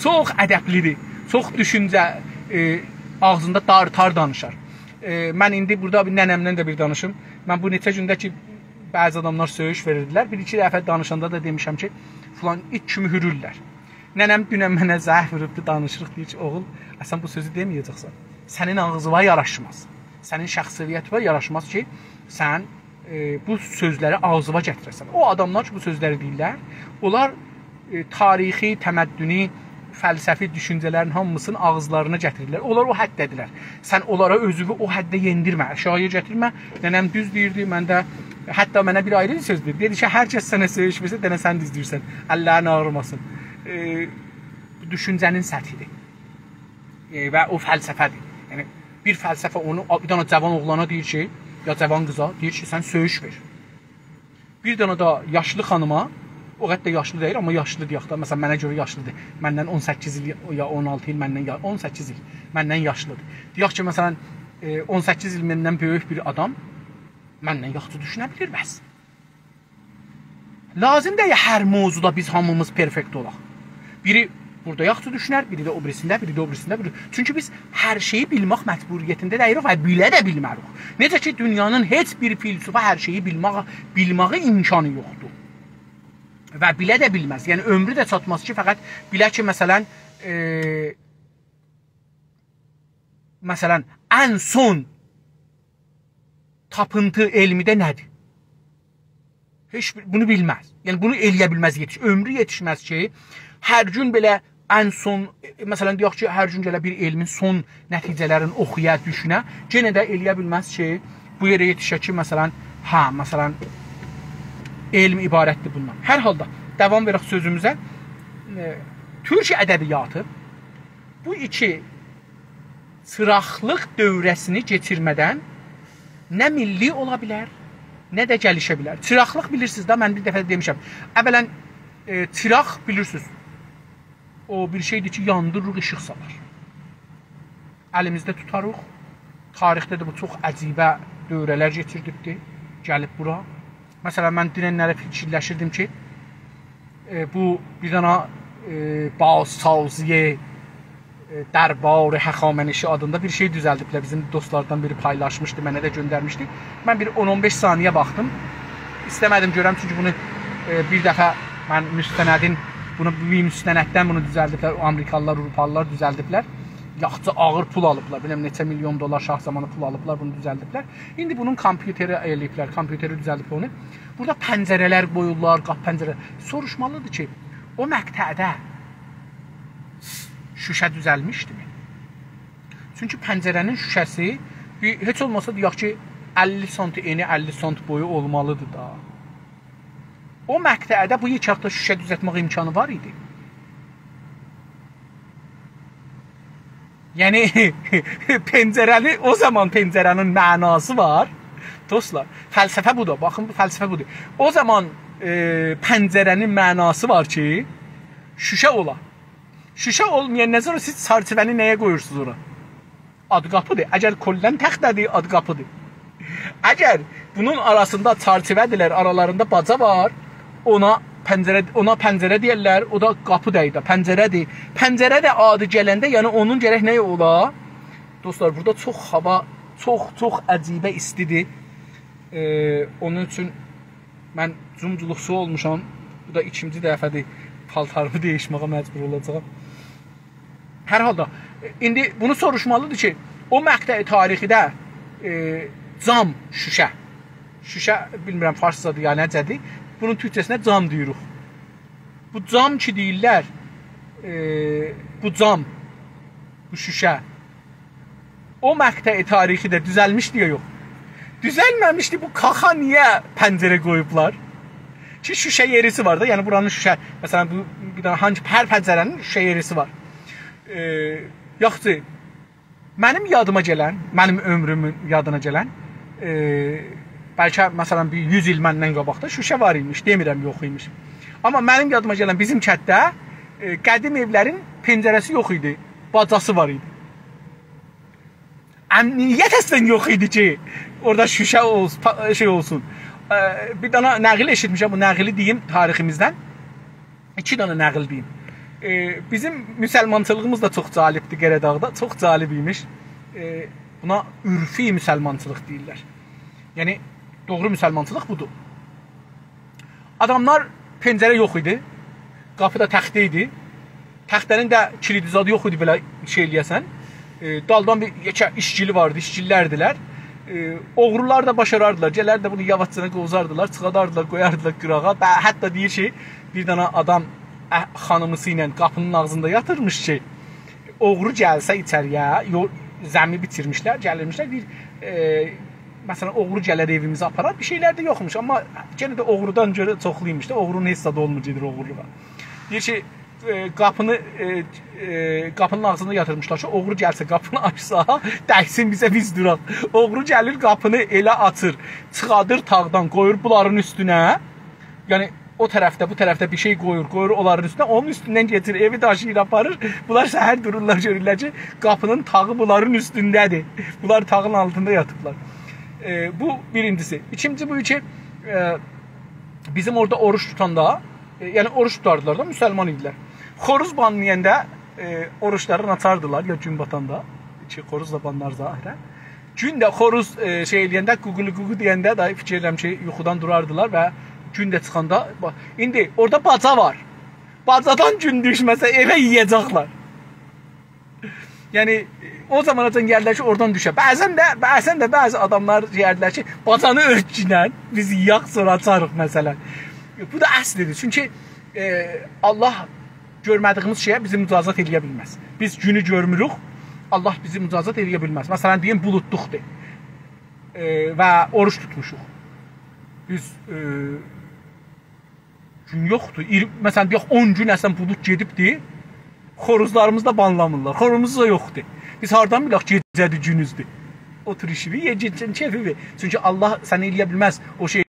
چوخ ادبلی‌دیر. چوخ دوشونجه، ائ، آغزیندا دار-تار دانیشار. ائ، من ایندی بورادا بیر ننه‌مدن ده بیر دانیشیم. من بو نئچه گونده کی، بعضی آداملار سؤیوش وئریردیلر. بیر-ایکی دفعه دانیشاندا دا دئمیشم کی، فلان ایت کیمی هورورلر. ننه‌م دونن منه زنگ ووروبدو، دانیشیریق، دئییر کی، «اوغول، اصلا بو سؤزو دئمه‌یه‌جکسن. سنین آغزیوا یاراشماز. سنین شخصیتیوا یاراشماز کی، سن، ائ، بو سؤزلری آغزیوا گتیره‌سن.» او آداملار کی، بو سؤزلری دئییرلر، اونلار، ائ، تاریخی، تمدنی، فلسفی دوشونجه‌لرین هامیسینی آغیزلارینا گتیریرلر. اونلار او حدده‌دیرلر. سن اونلارا اؤزووو او حدده یئندیرمه، آشاغییا گتیرمه. ننه‌م دوز دئییردی، من ده، حتی منه بیر آیری سؤز دئییر. دئدی کی، هر کس سنه سؤیوش وئرسه، دئنه سن دوز دئییرسن. اللرین آغریماسین. ائ، بو دوشونجه‌نین سطحی‌دیر. ائ، و او فلسفه‌دیر. یعنی، بیر فلسفه اونو، بیر دنه جاوان اوغلانا دئییر کی، یا جاوان قیزا، دئییر کی، سن سؤیوش وئر. بیر دنه ده یاشلی خانیما، او قدر ده یاشلی دئییل، آمما یاشلی دئیک ده، مثلا، منه گؤره یاشلی‌دیر. مندن اون سککیز ایل یا اون آلتی ایل مندن یا-، اون سککیز ایل مندن یاشلی‌دیر. دئیک کی، مثلا، ائ، اون سککیز ایل مندن بؤیوک بیر آدام مندن یاخشی دوشونه بیلیر بس. لازیم دئییل هر موضوعدا بیز هامیمیز پرفکت اولاق. بیری بورادا یاخشی دوشونر، بیری ده او بیریسینده، بیری ده او بیریسینده، بیری. چونکی بیز هر شئیی بیلمک مجبوریتینده دئییلیک و بیله ده بیلمه‌ریک. نئجه کی، دونیانین هئچ بیر فیلسوفا هر شئیی بیلمک، بیلمه‌یه امکانی یوخدور. و بیله ده بیلمز. یعنی، عؤمرو ده چاتماز کی، فقط بیله کی، مثلا، ائ، مثلا، ان سون تاپینتی علمیده نه‌دیر؟ هئچ بیر، بونو بیلمز. یعنی، بونو ائلیه بیلمز، یئتیش-، عؤمرو یئتیشمز کی، هر گون بئله ان سون، مثلا، دئیک کی، هر گون گله بیر علمین سون نتیجه‌لرینی اوخویا، دوشونه، یئنه ده ائلیه بیلمز کی، بو یئره یئتیشه کی، مثلا، هه، مثلا، علم عبارتدیر بوندان. هر حالدا، داوام وئرک سؤزوموزه. ائ، تورک ادبیاتی بو ایکی چیراقلیق دوره‌سینی کئچیرمه‌دن نه میللی اولا بیلر، نه ده گلیشه بیلر. چیراقلیق بیلیرسینیز ده، من بیر دفعه دئمیشم. اولاً، ائ، چیراق بیلیرسینیز، او بیر شئیدیر کی، یاندیریریق، ایشیق سالار. الیمیزده توتاریق. تاریخده ده بو چوخ عجیبه دوره‌لر کئچیردیبدی، گلیب بورا. مثلاً، من دونن‌لری فیکیرلشیردیم کی، ائ، بو بیر دنه، ائ، بازسازی، ائ، دربار هخامنشی آدیندا بیر شئی دوزلدیبلر. بیزیم دوستلاردان بیری پایلاشمیشدی، منه ده گؤندرمیشدی. من بیر اون اون بئش ثانیه باخدیم. ایسته‌مه‌دیم گؤرم، چونکی بونو، ائ، بیر دفعه من مستندین، بونو بیر مستنددن بونو دوزلدیبلر، او آمریکالیلار، آوروپالیلار دوزلدیبلر. یاخشی آغیر پول آلیبلار، بیلمیرم نئچه میلیون دلار شاه زامانی پول آلیبلار، بونو دوزلدیبلر. ایندی بونون کامپیوتری ائله‌ییبلر، کامپیوتری دوزلدیب اونو. بورادا پنجره‌لر قویورلار، قاپی پنجره. سوروشمالیدیر کی، او مقطعده شوشه دوزلمیشدیمی؟ چونکی پنجره‌نین شوشه‌سی بیر، هئچ اولماسا دئیک کی، اللی سانت انی، اللی سانت بویو اولمالیدیر دا. او مقطعده بو یئکه‌لیکده شوشه دوزلتمک امکانی وار ایدی؟ یعنی، پنجره‌نی، او زامان پنجره‌نین معناسی وار. دوستلار، فلسفه بودور. باخین، بو فلسفه بودور. او زامان، ائ، پنجره‌نین معناسی وار کی، شوشه اولا. شوشه اولمایان نه، سونرا سیز چرچیوه‌نی نه‌یه قویورسونوز اورا؟ آد قاپیدیر. اگر کلاً تخته‌دیر، آد قاپیدیر. اگر بونون آراسیندا چرچیوه‌دیرلر، آرالاریندا باجا وار، اونا پنجره، اونا پنجره دئیرلر، او دا قاپی دئییل ده، پنجره‌دیر. پنجره ده آدی گلنده، یعنی اونون گرک نه اولا؟ دوستلار، بورادا چوخ هاوا، چوخ، چوخ عجیبه ایستیدیر. ائ، اونون اوچون من جومجولوقچو اولموشام. بو دا ایکینجی دفعه‌دیر، پالتاریمی دییشمه‌یه مجبور اولاجاغام. هر حالدا، ایندی بونو سوروشمالیدیر کی، او مقطع تاریخیده، ائ، جام، شوشه. شوشه، بیلمیرم فارسجادیر یا نه‌جه‌دیر. بونون تورکجه‌سینه جام دئییریک. بو جام کی دئییرلر، ائ، بو جام، بو شوشه. او مقطع تاریخیده دوزلمیشدی یا یوخ؟ دوزلمه‌میشدی، بو کاخا نییه پنجره قویوبلار؟ کی شوشه یئریسی وار دا، یعنی بورانین شوشه، مثلاً بو بیر دنه هانسی، هر پنجره‌نین شوشه یئریسی وار. ائ، یاخشی، منیم یادیما گلن، منیم عؤمرومون یادینا گلن، ائ، بلکه مثلاً بیر یوز ایل مندن قاباقدا شوشه وار ایمیش، دئمیرم یوخ ایمیش. آمما منیم یادیما گلن بیزیم کتده، ائ، قدیم ائولرین پنجره‌سی یوخ ایدی، باجاسی وار ایدی. امنیت اصلاً یوخ ایدی کی، اورادا شوشه اولس-، پا-، شئی اولسون. ائ، بیر دنه نقیل ائشیتمیشم، بو نقیلی دئییم تاریخیمیزدن. ایکی دنه نقیل دئییم. ائ، بیزیم مسلمانچیلیغیمیز دا چوخ جالبدیر قره‌داغدا، چوخ جالب ایمیش. ائ، بونا عرفی مسلمانچیلیق دئییرلر. یعنی، دوغرو مسلمانچیلیق بودور. آداملار، پنجره یوخ ایدی. قاپی دا تخته ایدی. تخته‌نین ده کیلیدی زادی یوخ ایدی بئله شئی ائله‌یه‌سن. ائ، دالدان بیر یئکه ایشگیلی واردی، ایشگیللردیلر. ائ، اوغرولار دا باشاراردیلار. گلردی بونو یاواشجانا قووزاردیلار، چیخاداردیلار، قویاردیلار قیراغا. و حتی دئییر کی، بیر دنه آدام، اه، خانیمیسی ایله قاپینین آغزیندا یاتیرمیش کی، اوغرو گلسه ایچری‌یه، یو-، زمی بیتیرمیشلر، گلیرمیشلر، دئییر، ائ، مثلاً، اوغرو گلر ائویمیزی آپارار، بیر شئیلر ده یوخموش، آمما یئنه ده اوغرودان گؤره چوخلو ایمیش ده، اوغرونون هئچ زادی اولمور گئدیر اوغورلوغا. دئییر کی، ائ، قاپینی، ائ، ائ، قاپینین آغزیندا یاتیرمیشلار کی، اوغرو گلسه، قاپینی آچسا، دَیسین بیزه، بیز دوراق. اوغرو گلیر، قاپینی ائله آچیر، چیخادیر تاغدان، قویور بونلارین اوستونه. یعنی، او طرفده، بو طرفده بیر شئی قویور، قویور اونلارین اوستونه، اونون اوستوندن کئچیر، ائوی داشیییر، آپاریر. بونلار سحر دورورلار، گؤرورلر کی، قاپینین تاغی بونلارین اوستونده‌دیر. بونلار تاغین آلتیندا یاتیبلار. ائ، بو بیرینجیسی. ایکینجی بو کی، ائ، بیزیم اورادا اوروج توتاندا، ائ، یعنی اوروج توتاردیلار دا، مسلمان ایدیلر. خوروز بانلایاندا، ائ، اوروجلارینی آچاردیلار، یا گون باتاندا، کی، خوروز دا بانلار ظاهراً. گون ده خوروز، ائ، شئی ائله‌ینده، قوقولو قوقو دئینده ده فیکیر ائدیرم کی، یوخودان دوراردیلار و گون ده چیخاندا، با-، ایندی اورادا باجا وار. باجادان گون دوشمه‌سه ائوه یئیه‌جکلر. یعنی، او زاماناجان گلیرلر کی، اورادان دوشه. بعضاً ده، بعضاً ده بعضی آداملار دئیردیلر کی، «باجانی اؤرتگینن، بیز یئیک، سونرا آچاریق»، مثلاً. بو دا اصلیدیر. چونکی، ائ، الله گؤرمه‌دیییمیز شئیه بیزی مجازات ائله‌یه بیلمز. بیز گونو گؤرموروک، الله بیزی مجازات ائله‌یه بیلمز. مثلاً، دئییم، بولودلوقدور، ائ، و اوروج توتموشوق. بیز، ائ، گون یوخدور. اییرمی، مثلاً، دئیک، اون گون اصلاً بولود گئدیبدیر. خوروزلاریمیز دا بانلامیرلار. خوروزوموز دا یوخدور. بیز هاردان بیلک گئجه‌دیر، گونوزدور؟ اوتور ایشیوی، یئ گئت، کئفیوی. چونکی الله سنه ائلیه بیلمز او شئی